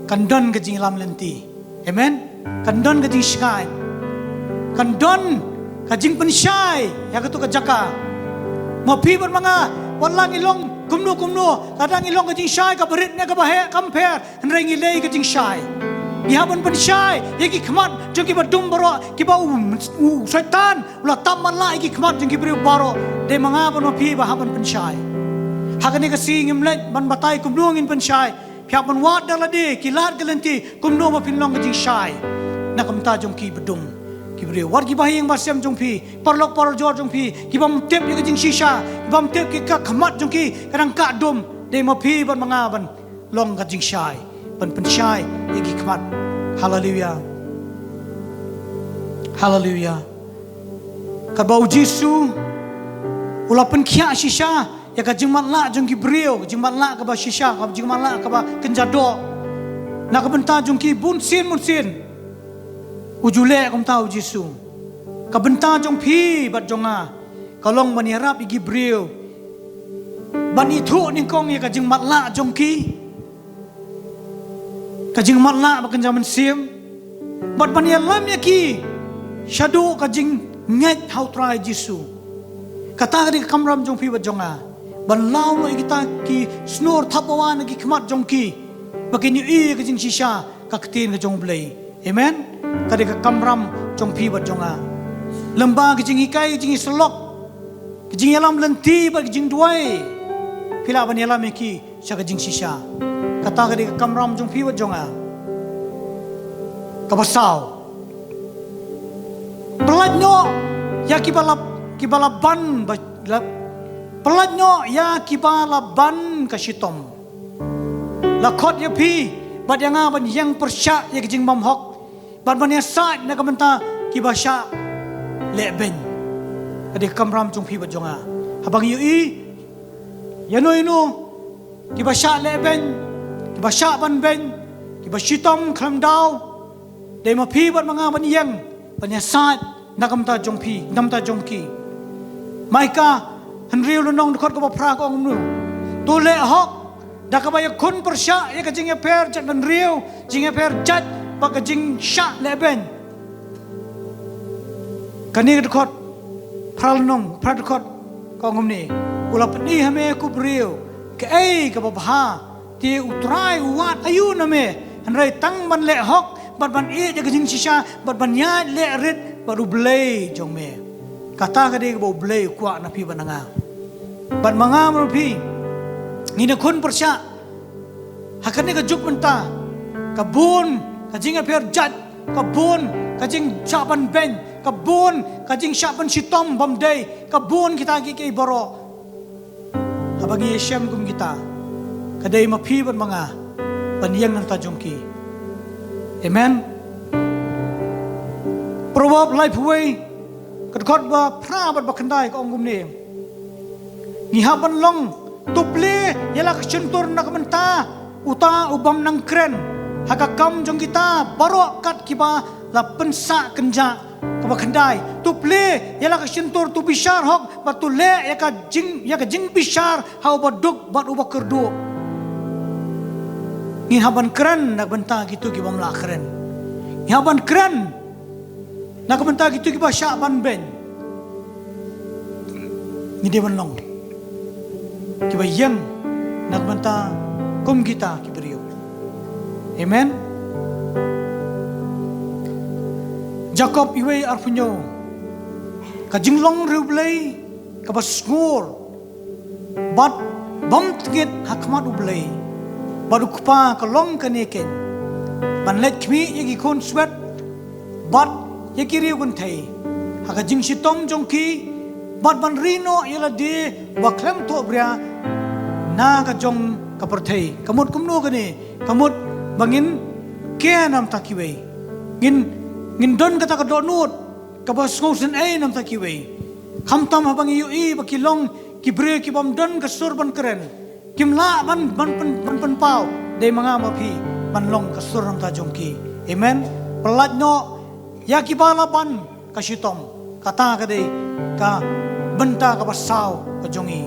kan don ka jingïalam lynti. Amen. Kan don ka jingshngaiñ, kan don ka jingpynshai ïa kato ka jaka. Ma phi bad ma nga, wat la ngi long kumno kumno, lada ngi long ka jingshai kaba rit ne kaba heh kam pher, hynrei ngi leh ka jingshai. Ngi hap ban pynshai ïa ki khmat jong kiba dum baroh, kiba u, u Soitan u la tap matlah ïa ki khmat jong ki briew baroh. Dei ma nga bad ma phi ba hap ban pynshai. Ha kane ka sngi ngim leit ban batai kumno ngin pynshai. Phi hap ban wad da lade ki lad ki lynti kumno ba phin long ka jingshai na ka bynta jong kiba dum, ki briew, wat kiba ha ïing ba sem jong phi, paralok parajor jong phi, ki bym tip ïa ka jingshisha, ki bym tip ki ka khmat jong ki ka dang kah dum. Dei ma phi bad ma nga ban long ka jingshai, ban pynshai ïa ki khmat. Haleluya. Haleluya. Katba U Jisu u la pynkhiah shisha ïa ka jingmatlah jong ki briew, ka jingmatlah kaba shisha, ka jingmatlah kaba kynja doh na ka bynta jong ki bunsien bunsien. U ju leh kumta U Jisu. Ka bynta jong phi bad jong nga ka long ban ïarap ïa ki briew ban ithuh nyngkong ïa ka jingmatlah jong ki, ka jingmatlah ba kynja mynsiem, bad ban ïalam ïa ki shaduh ka jingngeit ha U Trai Jisu. Kata ka dei ka kamram jong phi bad jong nga, ban law noh ïa kita ki snor thapbawa na ki khmat jong ki, ba kin ïohi ïa ka jingshisha ka ktien ka jong U Blei. Amen. Ka dei ka kamram jong phi bad jong nga. Lem bad ka jinghikai, ka jingïasyllok, ka jingïalam lynti bad ka jingduwai, phi lah ban ïalam ïa ki sha ka jingshisha. Kata ka dei ka kamram jong phi bad jong nga. Kaba saw, pyllait noh ïa kiba la, kiba la ban ba, la, pyllait noh ïa kiba la ban ka shitom. La khot ïa phi bad ïa nga ban ïeng pyrshah ïa ka jingbymhok, bad ban ïasaid na ka bynta kiba shah lehbeiñ. Ka dei ka kamram jong phi bad jong nga. Haba ngi ïohi ïano ïano kiba shah lehbeiñ, kiba shah banbeiñ, kiba shitom khlem daw, dei ma phi bad ma nga ban ïeng ban ïasaid na ka bynta jong phi, na ka bynta jong ki. Micah hynriew lynnong dkhot kaba phra ka ong kumno? To leh hok Da kaba ïakhun pyrshah ïa ka jingïapher jaitbynriew, jingïapher jait, bad ka jingshah lehbeiñ. Kane ka dkhot phra lynnong, phra dkhot ka ong kumne: U la pyni ha me ko briew kaei kaba bha, te U Trai u wad aïu na me, hynrei tang ban leh hok, bad ban ïeit ïa ka jingshisha, bad ban ïaid leh rit bad U Blei jong me. Kata ka dei kaba U Blei u kwah na phi bad na nga. Bad ma nga ma phi, ngin ïakhun pyrshah ha kane ka juk mynta, ka bun ka jingïapher jait, ka bun ka jingshah ban beiñ, ka bun ka jingshah ban shitom bym dei, ka bun kita kiei kiei baroh. Haba ngi ïashem kum kita, ka dei ma phi bad ma nga ban ïeng na ka bynta jong ki. Amen. Proverb laiphew wei, ka dkhot ba phra bad ba khyndai ka ong kumne: Ngi hap ban long, to plie ïa la ka shyntur na ka bynta uta u bym nang kren ha ka kam jong kita baroh kat kiba la pynsah kynjah. Kaba khyndai, to plie ïa la ka shyntur, to bishar hok, bad to leh ïa ka jing, ïa ka jingbishar ha uba duk bad uba kyrduh. Ngin hap ban kren na ka bynta kito ki bym lah kren. Ngin hap ban kren na ka bynta kito kiba shah ban beiñ. Ngi dei ban long kiba ïeng na ka bynta kum kita ki briew. Amen. Jakob wei arphew hynñiew: Ka jinglong riewblei kaba sngur bad bym tngit ha khmat U Blei bad U Kpa ka long kane keiñ: ban leit khmih ïa ki khun swet bad ïa ki riew kynthei ha ka jingshitom jong ki, bad ban ri noh ïa lade ba khlem thohbria na ka jong ka pyrthei. Ka mut kumno kane? Ka mut ba ngin care na ka bynta kiwei. Ngin, ngin don kata ka dohnud kaba sngewsynei na ka bynta kiwei. Khamtam haba ngi ïohi ba ki long ki briew ki bym don ka sur ban kren, kim lah ban, ban pyn, ban pynpaw, dei ma nga ma phi ban long ka sur na ka bynta jong ki. Amen. Pyllait noh ïa kiba la ban ka shitom. Kata ka dei ka bynta kaba saw ka jong ngi.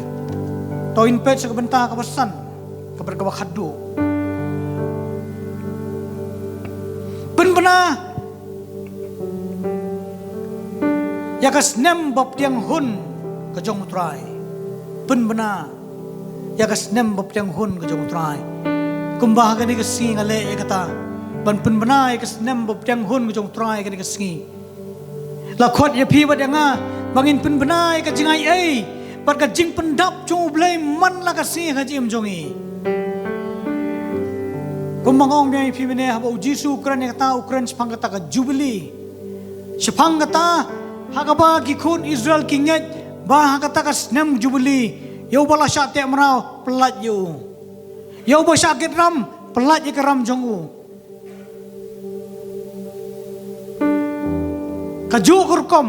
To ngin peit sha ka bynta kaba san, ka bynta kaba khatduh. Pynbna ïa ka snem bapdiang hun ka jong U Trai. Pynbna ïa ka snem bapdiang hun ka jong U Trai. Kumba ha kane ka sngi nga leh ïa kata, ban pynbna ïa ka snem bapdiang hun ka jong U Trai ha kane ka sngi. La khot ïa phi bad ïa nga ba ngin pynbna ïa ka jingai ei bad ka jingpyndap jong U Blei man la ka sngi ha ka jingim jong ngi. Kumba nga ong biang ïa phi mynne, haba U Jisu u kren ïa kata, u kren shaphang kata ka Jubili. Shaphang kata ha kaba ki khun Israel ki ngeit ba ha kata ka snem Jubili, ïa uba la shah teh mraw, pyllait ïa u. Ïa uba shah kit ram, pyllait ïa ka ram jong u. Kajuh ka rukom,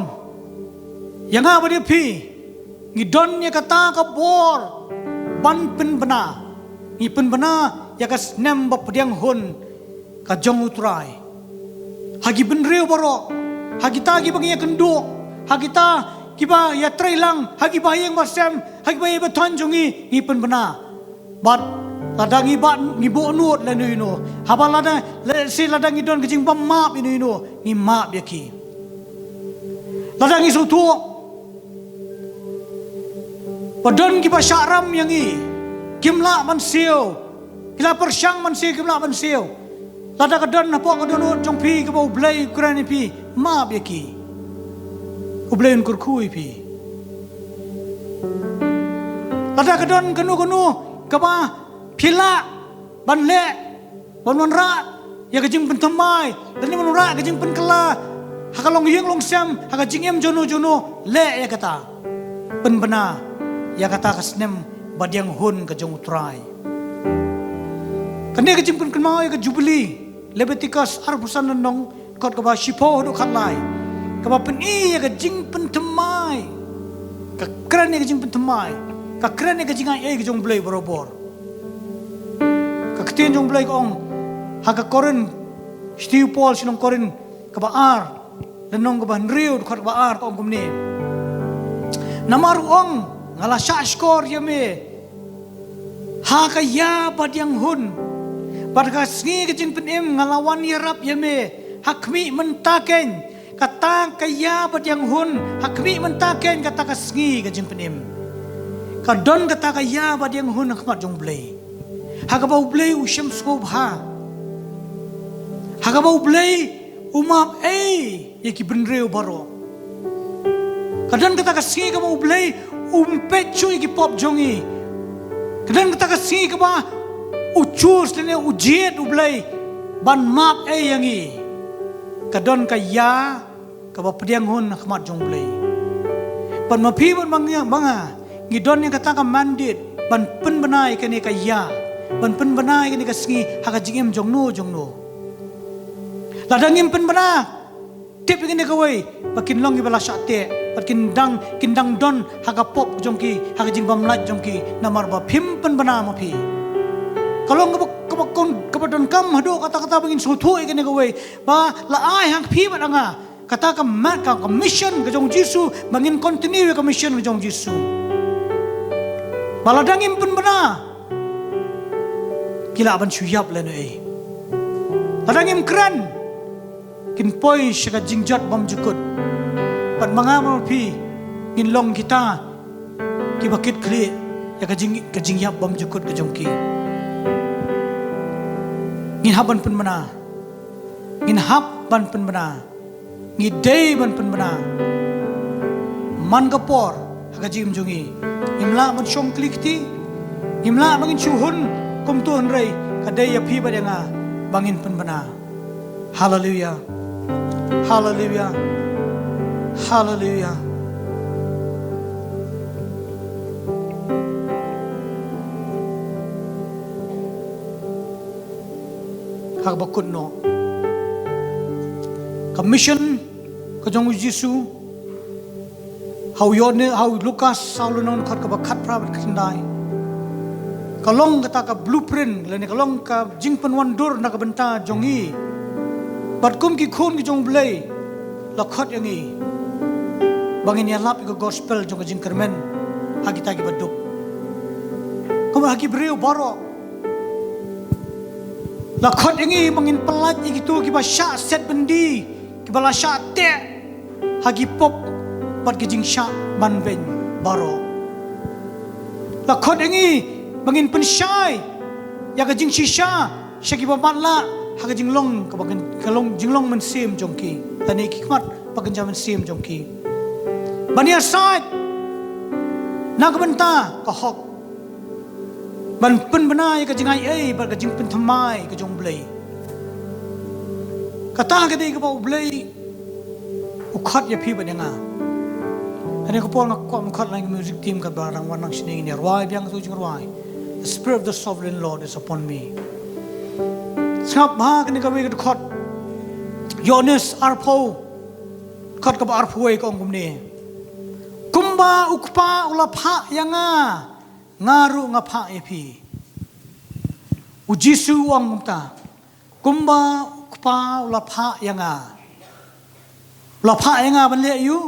ïa nga bad ïa phi, ngi don ïa kata ka bor ban pynbna. Ngi pynbna ïa ka snem bapdiang hun ka jong U Trai ha ki bynriew baroh, ha kita kiba ngi ïakynduh, ha kita kiba ïatreilang, ha ki bahaïing bahasem, ha ki bahaïing bathaiñ jong ngi, ngi pynbna. Bad lada ngi ba, ngi buh nud lano lano, haba lada, lehse lada ngi don ka jingbym map ïano ïano, ngi map ïa ki. Lada ngi sngewthuh ba don kiba shah ram ïa ngi, kim lah ban siew, ki la pyrshang ban siew, kim lah ban siew, lada ka don hapoh ka dohnud jong phi kaba U Blei u kren ïa phi, map ïa ki. U Blei un kyrkhu ïa phi. Lada ka don kano kano kaba phi lah ban leh, ban wanrah ïa ka jingpynthymmai, lane ban wanrah ka jingpynkylla ha ka longïing longsem, ha ka jingim jong no jong no, leh ïa kata. Pynbna ïa kata ka snem bapdiang hun ka jong U Trai. Kane ka jingpynkynmaw ïa ka Jubili, Leviticus arphew san lynnong, kot kaba shiphew haduh khatlai, kaba pyni ïa ka jingpynthymmai. Ka kren ïa ka jingpynthymmai, ka kren ïa ka jingai ei ka jong U Blei barabor. Ka ktien jong U Blei ka ong ha ka Korinth, shithi u Paul sha ki nong Korinth kaba ar, lynnong kaba hynriew, dkhot kaba ar, ka ong kumne: Namar u ong, nga la shah shkor ïa me Ha ka ïa ba diang hun, bad ka sngi ka jingpynim nga la wan ïarap ïa me ha khmih mynta keiñ. Kata ka ïa ba diang hun ha khmih mynta keiñ, kata ka sngi ka jingpynim. Ka don kata ka ïa ba diang hun ha khmat jong U Blei, ha kaba U Blei u shem sngewbha, ha kaba U Blei u map ei ïa ki bynriew baroh. Ka don kata ka sngi kaba U Blei um peit shuh ïa ki pop jong ngi. Ka don kata ka sngi kaba u choose lane u jied U Blei ban map ei ïa ngi. Ka don ka ïa kaba pdiang hun ha khmat jong U Blei. Bad ma phi bad ma nga, ma nga, ngi don ïa kata ka mandate ban pynbna ïa kane ka ïa, ban pynbna ïa kane ka sngi ha ka jingim jong no jong no. Lada ngim pynbna, tip ïa kane kawei, ba kin long kiba la shah teh, ba kin dang, kin dang don ha ka pop jong ki, ha ka jingbymlait jong ki, namar ba phim pynbna ma phi. Ka long kaba, kaba kon, kaba donkam haduh katta katta ba ngin sngewthuh ïa kane kawei, ba la ai ha phi bad ha nga kata ka ma-, ka, ka mission ka jong U Jisu, ba ngin continue ïa ka mission ka jong U Jisu. Ba lada ngim pynbna, ki lah ban shu ïap lehnohei. Lada ngim kren, kin poi sha ka jingjot bymjukut. Bad ma nga ma phi ngin long kita kiba kit khlieh ïa ka jing, ka jingïap bymjukut ka jong ki. Ngin hap ban pynbna. Ngin hap ban pynbna. Ngi dei ban pynbna. Man ka por ha ka jingim jong ngi, ngim lah ban shong kli kti. Ngim lah ban ngin shu hun kumto, hynrei ka dei ïa phi bad ïa nga ba ngin pynbna. Haleluya. Haleluya. Haleluya. Ha kaba kut noh, ka mission ka jong U Jisu ha u Ïoannis, ha u Lukas, ha u lynnong dkhot kaba khatphra bad khatkhyndai, ka long kata ka blueprint lane ka long ka jingpynwandur na ka bynta jong ngi. Bad kum ki khun ki jong U Blei, la khot ïa ngi ba ngin ïalap ïa ka gospel jong ka jingkyrmen ha kita kiba duk, kumba ha ki briew baroh. La khot ïa ngi ba ngin pyllait ïa kito kiba shah set byndi, kiba la shah teh ha ki pop bad ki jingshah banbeiñ baroh. La khot ïa ngi ba ngin pynshai ïa ka jingshisha sha kiba matlah ha ka jinglong kaba kyn-, ka long, jinglong mynsiem jong ki, lane ki khmat ba kynja mynsiem jong ki. Ban ïasaid na ka bynta ka hok, ban pynbna ïa ka jingai ei bad ka jingpynthymmai ka jong U Blei. Kata ka dei kaba U Blei u khot ïa phi bad ïa nga. Kane ka por nga kwah ban khot lang ïa ka music team kaba dang wan lang shane, ngin ïa rwai biang kato ka jingrwai, The Spirit of the Sovereign Lord is upon me. Sngap bha kane kawei ka dkhot, Ïoannis arphew, dkhot kaba arphew wei, ka ong kumne: Kumba U Kpa u la phah ïa nga, nga ruh nga phah ïa phi. U Jisu u ong kumta, kumba U Kpa u la phah ïa nga. U la phah ïa nga ban leh aïu?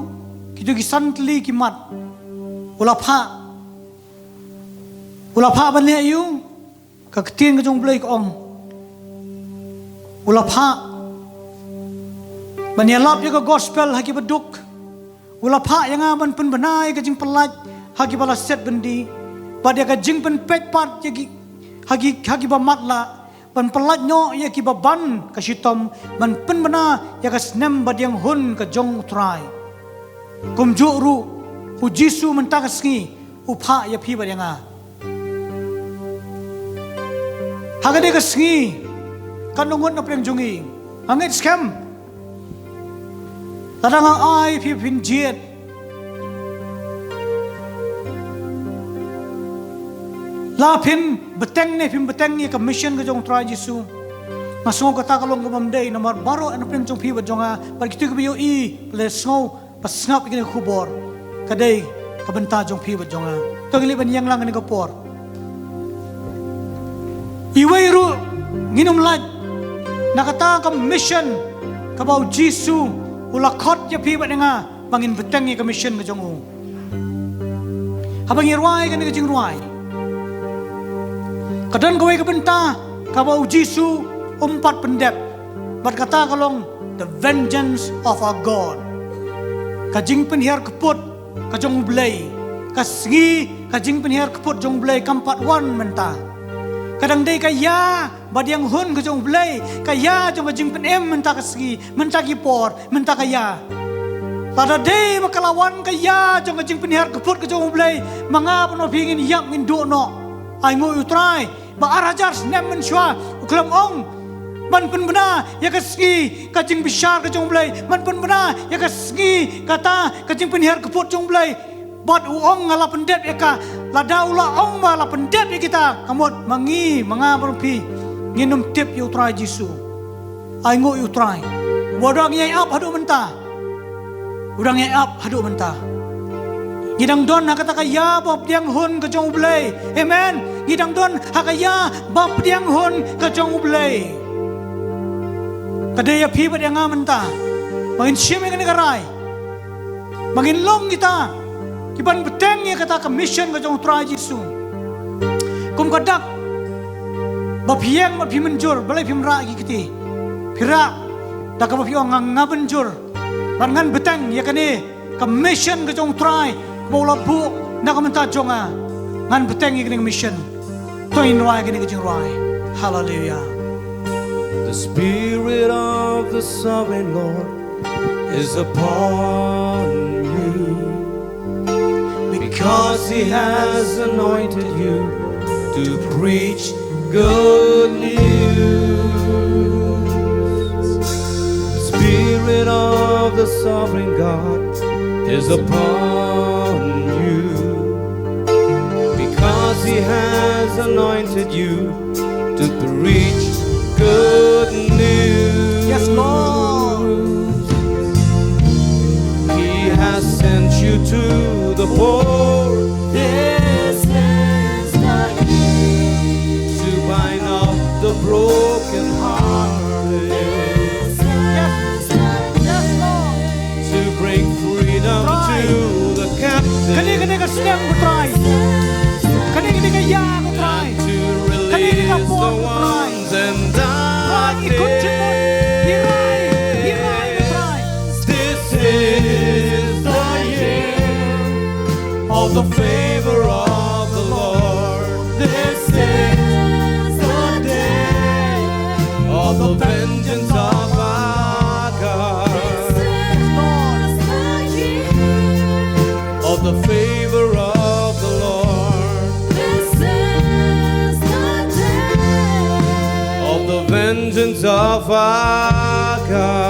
Kito ki san tylli ki mat. U la phah, u la phah ban leh aïu? Ka ktien ka jong U Blei ka ong, u la phah ban ïalap ïa ka gospel ha kiba duk. U la phah ïa nga ban pynbna ïa ka jingpyllait ha kiba la set byndi, bad ïa ka jingpynpeit pat ïa ki, ha ki, ha kiba matlah, ban pyllait noh ïa kiba ban ka shitom, ban pynbna ïa ka snem badiang hun ka jong U Trai. Kumjuh ruh, U Jisu mynta ka sngi u phah ïa phi bad ïa nga. Ha kane ka sngi, katno ngut na pdeng jong ngi, nga ngeit skhem, lada nga ai phi, phin jied. La phin bteng ne phim bteng ïa ka mission ka jong U Trai Jisu, nga sngew kata ka long ka bym dei, namar baroh na pdeng jong phi bad jong nga, bad kito kiba ïohi, ba la sngew, ba sngap ïa kane ka khubor, ka dei ka bynta jong phi bad jong nga. To ngin leit ban ïeng lang kane ka por. Iwei ruh ngin ym lait na kata ka mission kaba U Jisu u la khot ïa phi bad ïa nga ba ngin bteng ïa ka mission ka jong u. Haba ngi rwai kane ka jingrwai, Ka don kawei ka bynta kaba u Jisu um pat pyndep. Bad kata ka long the vengeance of our God. Ka jingpynhiar kput ka jong U Blei. Ka sngi ka jingpynhiar kput jong U Blei kam pat wan mynta. Ka dang dei ka ïa ba diang hun ka jong U Blei, ka ïa jong ka jingpynim mynta ka sngi, mynta ki por, mynta ka ïa. Lada dei ba ka la wan ka ïa jong ka jingpynhiar kput ka jong U Blei, ma nga bad ma phi ngin ïap ngin duh noh. Ai nguh ïa U Trai, ba ar hajar snem mynshuwa u khlem ong ban pynbna ïa ka sngi ka jingbishar ka jong U Blei, ban pynbna ïa ka sngi kata ka jingpynhiar kput jong U Blei. Bad u ong nga la pyndep ïa ka, lada u la ong ba la pyndep ïa kita, ka mut ma ngi, ma nga bad ma phi, ngin ym tip ïa U Trai Jisu. Ai nguh ïa U Trai. Uba dang ïai ap haduh mynta. U dang ïai ap haduh mynta. Ngi dang don ha kata ka ïa ba pdiang hun ka jong U Blei. Amen. Ngi dang don ha ka ïa ba pdiang hun ka jong U Blei. Ka dei ïa phi bad ïa nga mynta ba ngin shim ïa kane ka rai. Ba ngin long kita kiban bteng ïa kata ka mission ka jong U Trai Jisu. Kum ka dak ba phi ïeng bad phi mynjur, balei phim rah ki kti? Phi rah da kaba phi ong nga, nga mynjur. Bad ngan bteng ïa kane ka mission ka jong U Trai ba u la buh na ka bynta jong nga. Ngan bteng ïa kane ka mission. To ngin rwai kane ka jingrwai. Hallelujah. The Spirit of the Sovereign Lord is upon you, because he has anointed you to preach good news. The Spirit of the Sovereign God is upon you, because he has anointed you to preach good news. Yes, Lord. He has sent you to the poor. This is the year. To bind up the broken hearted. Yes, yes, Lord. To bring freedom to the captive. Kane, kane ka snem ko Trai. Kane, kane ka ïa ko Trai. Kane, kane ka por ko Trai. Trai, i kut jingmut, i rai, i rai ko Trai. This is the year of the favor of the Lord. This is the day of the vengeance of our God. Of the favor of the Lord. This is the day of the vengeance of our God.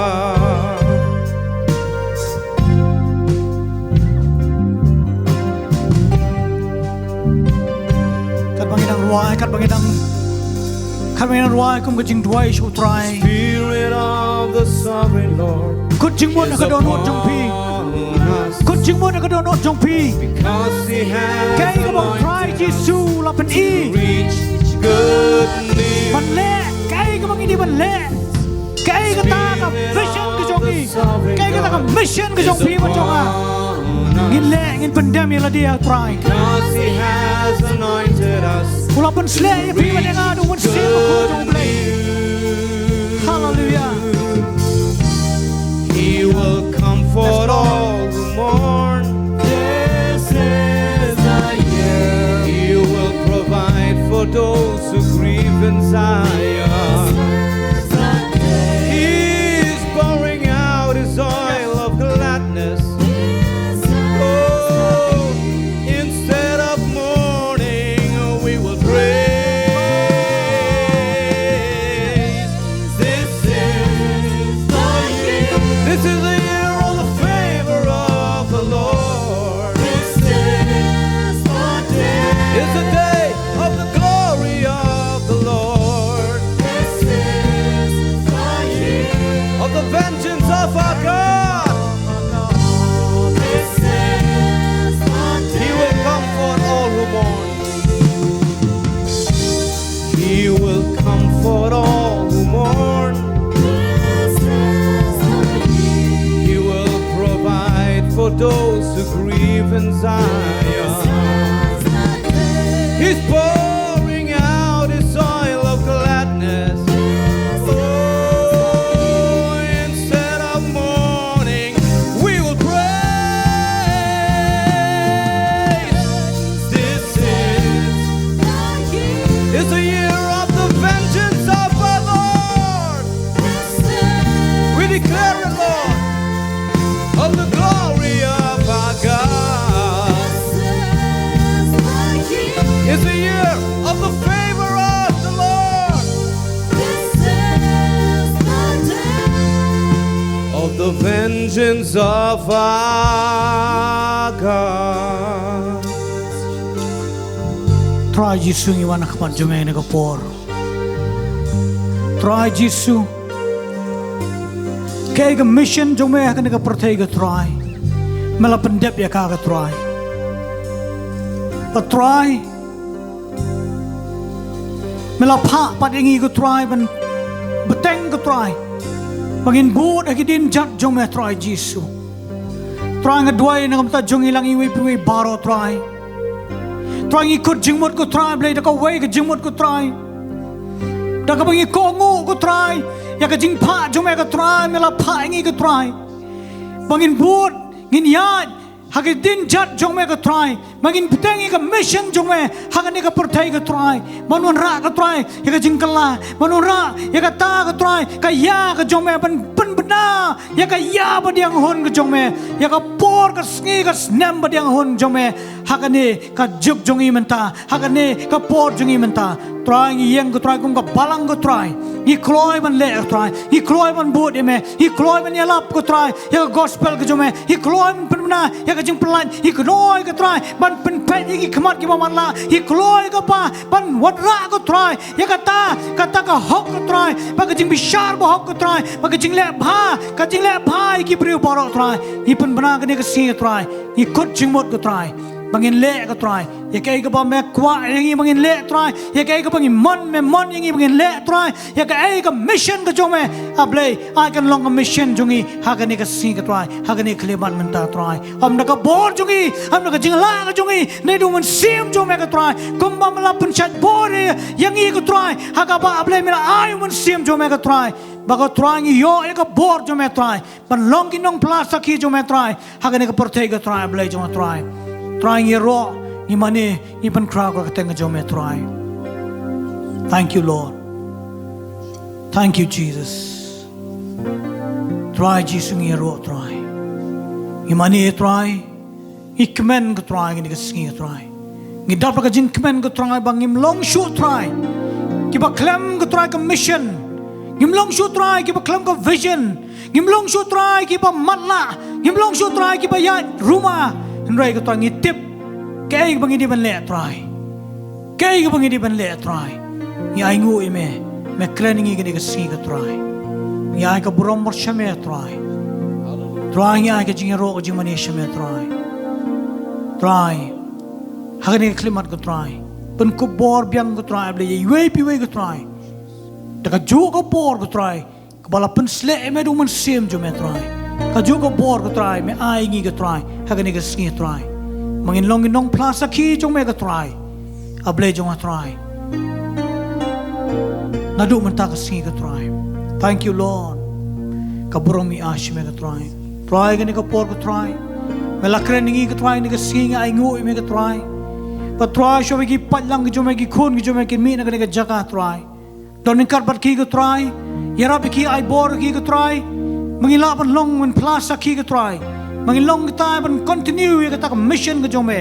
Katba ngi dang rwai, katba ngi dang, katba ngi dang rwai kum ka jingduwai sha u Trai. Spirit of the Sovereign Lord. Kut jingmut ha ka dohnud jong phi. Kut jingmut ha ka dohnud jong phi. Kaei kaba u Trai Jisu u la pyni. Ban leh kaei kaba ngi dei ban leh. Kaei kata ka vision ka jong ngi. Kaei kata ka mission ka jong phi bad jong nga. Ngin leh, ngin pyndem ïa lade ha u Trai. U la pynsleh ïa phi bad ïa nga da u Mynsiem Bakhuid jong u Blei. Hallelujah. He will comfort all who mourn. This is the year. He will provide for those who grieve in Zion. He's pouring out his oil of gladness. Oh, instead of mourning, we will praise. This is the year. This is the year of the favor of the Lord. This is the day. It's the day of the glory of the Lord. This is the year of the vengeance of our God. This is the day. He will comfort all who mourn. He will comfort all who mourn. He will provide for those who grieve in Zion. He's pouring out Vengeance of our God. Trai Jisu, ngi wan ha khmat jong me ha kane ka por. Trai Jisu, kaei ka mission jong me ha kane ka pyrthei ko Trai, me la pyndep ïa ka ko Trai. Ko Trai, me la phah pat ïa ngi ko Trai ban bteng ko Trai, ba ngin bud ha ki dienjat jong me Trai Jisu. Trai, nga duwai na ka bynta jong ngi lang iwei pa iwei baroh Trai. Trai, ngi kut jingmut ko Trai Blei, da kawei ka jingmut ko Trai, da kaba ngi kohnguh ko Trai ïa ka jingphah jong me ko Trai, me la phah ïa ngi ko Trai, ba ngin bud, ngin ïaid ha ki dienjat jong me ko Trai, ba ngin bteng ïa ka mission jong me ha kane ka pyrthei ko Trai, ban wanrah ko Trai ïa ka jingkylla, ban wanrah ïa kata ko Trai ka ïa ka jong me, ban pynbna ïa ka ïa ba dang hun ka jong me, ïa ka por ka sngi ka snem ba dang hun jong me ha kane ka juk jong ngi mynta, ha kane ka por jong ngi mynta. Trai, ngi ïeng ko Trai kum ka balang ko Trai, ngi kloi ban leh ko Trai, ngi kloi ban bud ïa me, ngi kloi ban ïalap ko Trai ïa ka gospel ka jong me, ngi kloi ban pynbna ïa ka jingpyllait, ngi kloi ko Trai ban pynpeit ïa ki khmat kiba matlah, ngi kloi ko Pa ban wanrah ko Trai ïa kata, kata ka hok ko Trai, ba ka jingbishar ba hok ko Trai, ba ka jingleh bha, ka jingleh bha ïa ki briew baroh Trai. Ngi pynbna kane ka sngi ko Trai, ngi kut jingmut ko Trai, ba ngin leh ko Trai ïa kaei kaba me kwah ïa ngi ba ngin leh Trai, ïa kaei kaba ngi mon, me mon ïa ngi ba ngin leh Trai, ïa kaei ka mission ka jong me. A Blei, ai kan long ka mission jong ngi ha kane ka sngi ko Trai, ha kane ka khyllipmat mynta Trai. Ym da ka bor jong ngi, ym da ka jinglah ka jong ngi, naduh u Mynsiem jong me ko Trai, kumba me la pynshait bor ïa ngi ko Trai, ha kaba A Blei me la ai u Mynsiem jong me ko Trai, ba ko Trai ngi ïoh ïa ka bor jong me Trai, ban long ki nongphla sakhi jong me Trai ha kane ka pyrthei ko Trai, A Blei jong nga Trai. Trai, ngi ïaroh, ngi mane, ngi pynkhraw ha ka kyrteng ka jong me Trai. Thank you, Lord. Thank you, Jesus. Trai Jisu, ngi ïaroh Trai, ngi mane Trai, ngi kmen ko Trai ha kane ka sngi ko Trai. Ngi dap da ka jingkmen ko Trai ba ngim long shuh Trai kiba khlem ko Trai ka mission, ngim long shuh Trai kiba khlem ka vision, ngim long shuh Trai kiba matlah, ngim long shuh Trai kiba ïaid ruma. Hynrei ko Trai, ngi tip kaei kaba ngi dei ban leh Trai, kaei kaba ngi dei ban leh Trai. Ngi ainguh ïa me, me kren ïa ngi ha kane ka sngi ko Trai. Ngi ai ka burom bor sha me Trai. Trai, ngi ai ka jingïaroh ka jingmane sha me Trai. Trai, ha kane ka khyllipmat ko Trai, pynkup bor biang ko Trai, A Blei, ïa iwei pa iwei ko Trai, da kajuh ka bor ko Trai kaba la pynsleh ïa me da u Mynsiem jong me Trai. Kajuh ka bor ko Trai me ai ïa ngi ko Trai ha kane ka sngi Trai, ba ngin long ki nongphla sakhi jong me ko Trai, A Blei jong nga Trai, naduh mynta ka sngi ko Trai. Thank you, Lord. Ka burom ngi ai sha me ko Trai. Trai, ha kane ka por ko Trai, me la kren ïa ngi ko Trai ha kane ka sngi, ngi ainguh ïa me ko Trai, ba Trai, shuwa ba ki paidlang ki jong me, ki khun ki jong me kin mih na kane ka jaka Trai, don ryngkat bad ki ko Trai, ïarap ïa ki, ai bor ïa ki ko Trai, ba ngin lah ban long, ban phla sakhi ko Trai, ba ngin long kita ban continue ïa kata ka mission ka jong me.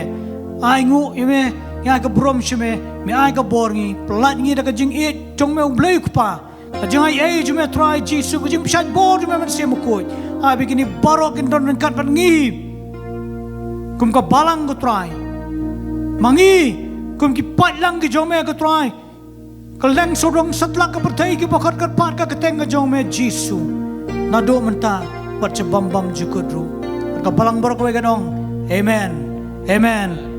Ainguh ïa me, ngi ai ka burom sha me, me ai ka bor, ngi pyllait ïa ngi da ka jingïeit jong me U Blei U Kpa, ka jingaiei jong me Trai Jisu, ka jingpynshait bor jong me Mynsiem Bakhuid. Ai ba kine baroh kin don ryngkat bad ngi kum ka balang ko Trai. Ma ngi kum ki paidlang ki jong me ko Trai, kylleng sawdong satlak ka pyrthei kiba khot kyrpad ha ka kyrteng ka jong me Jisu, naduh mynta bad sha bam bam jukut ruh. Bad ka balang baroh kawei kan ong, Amen. Amen.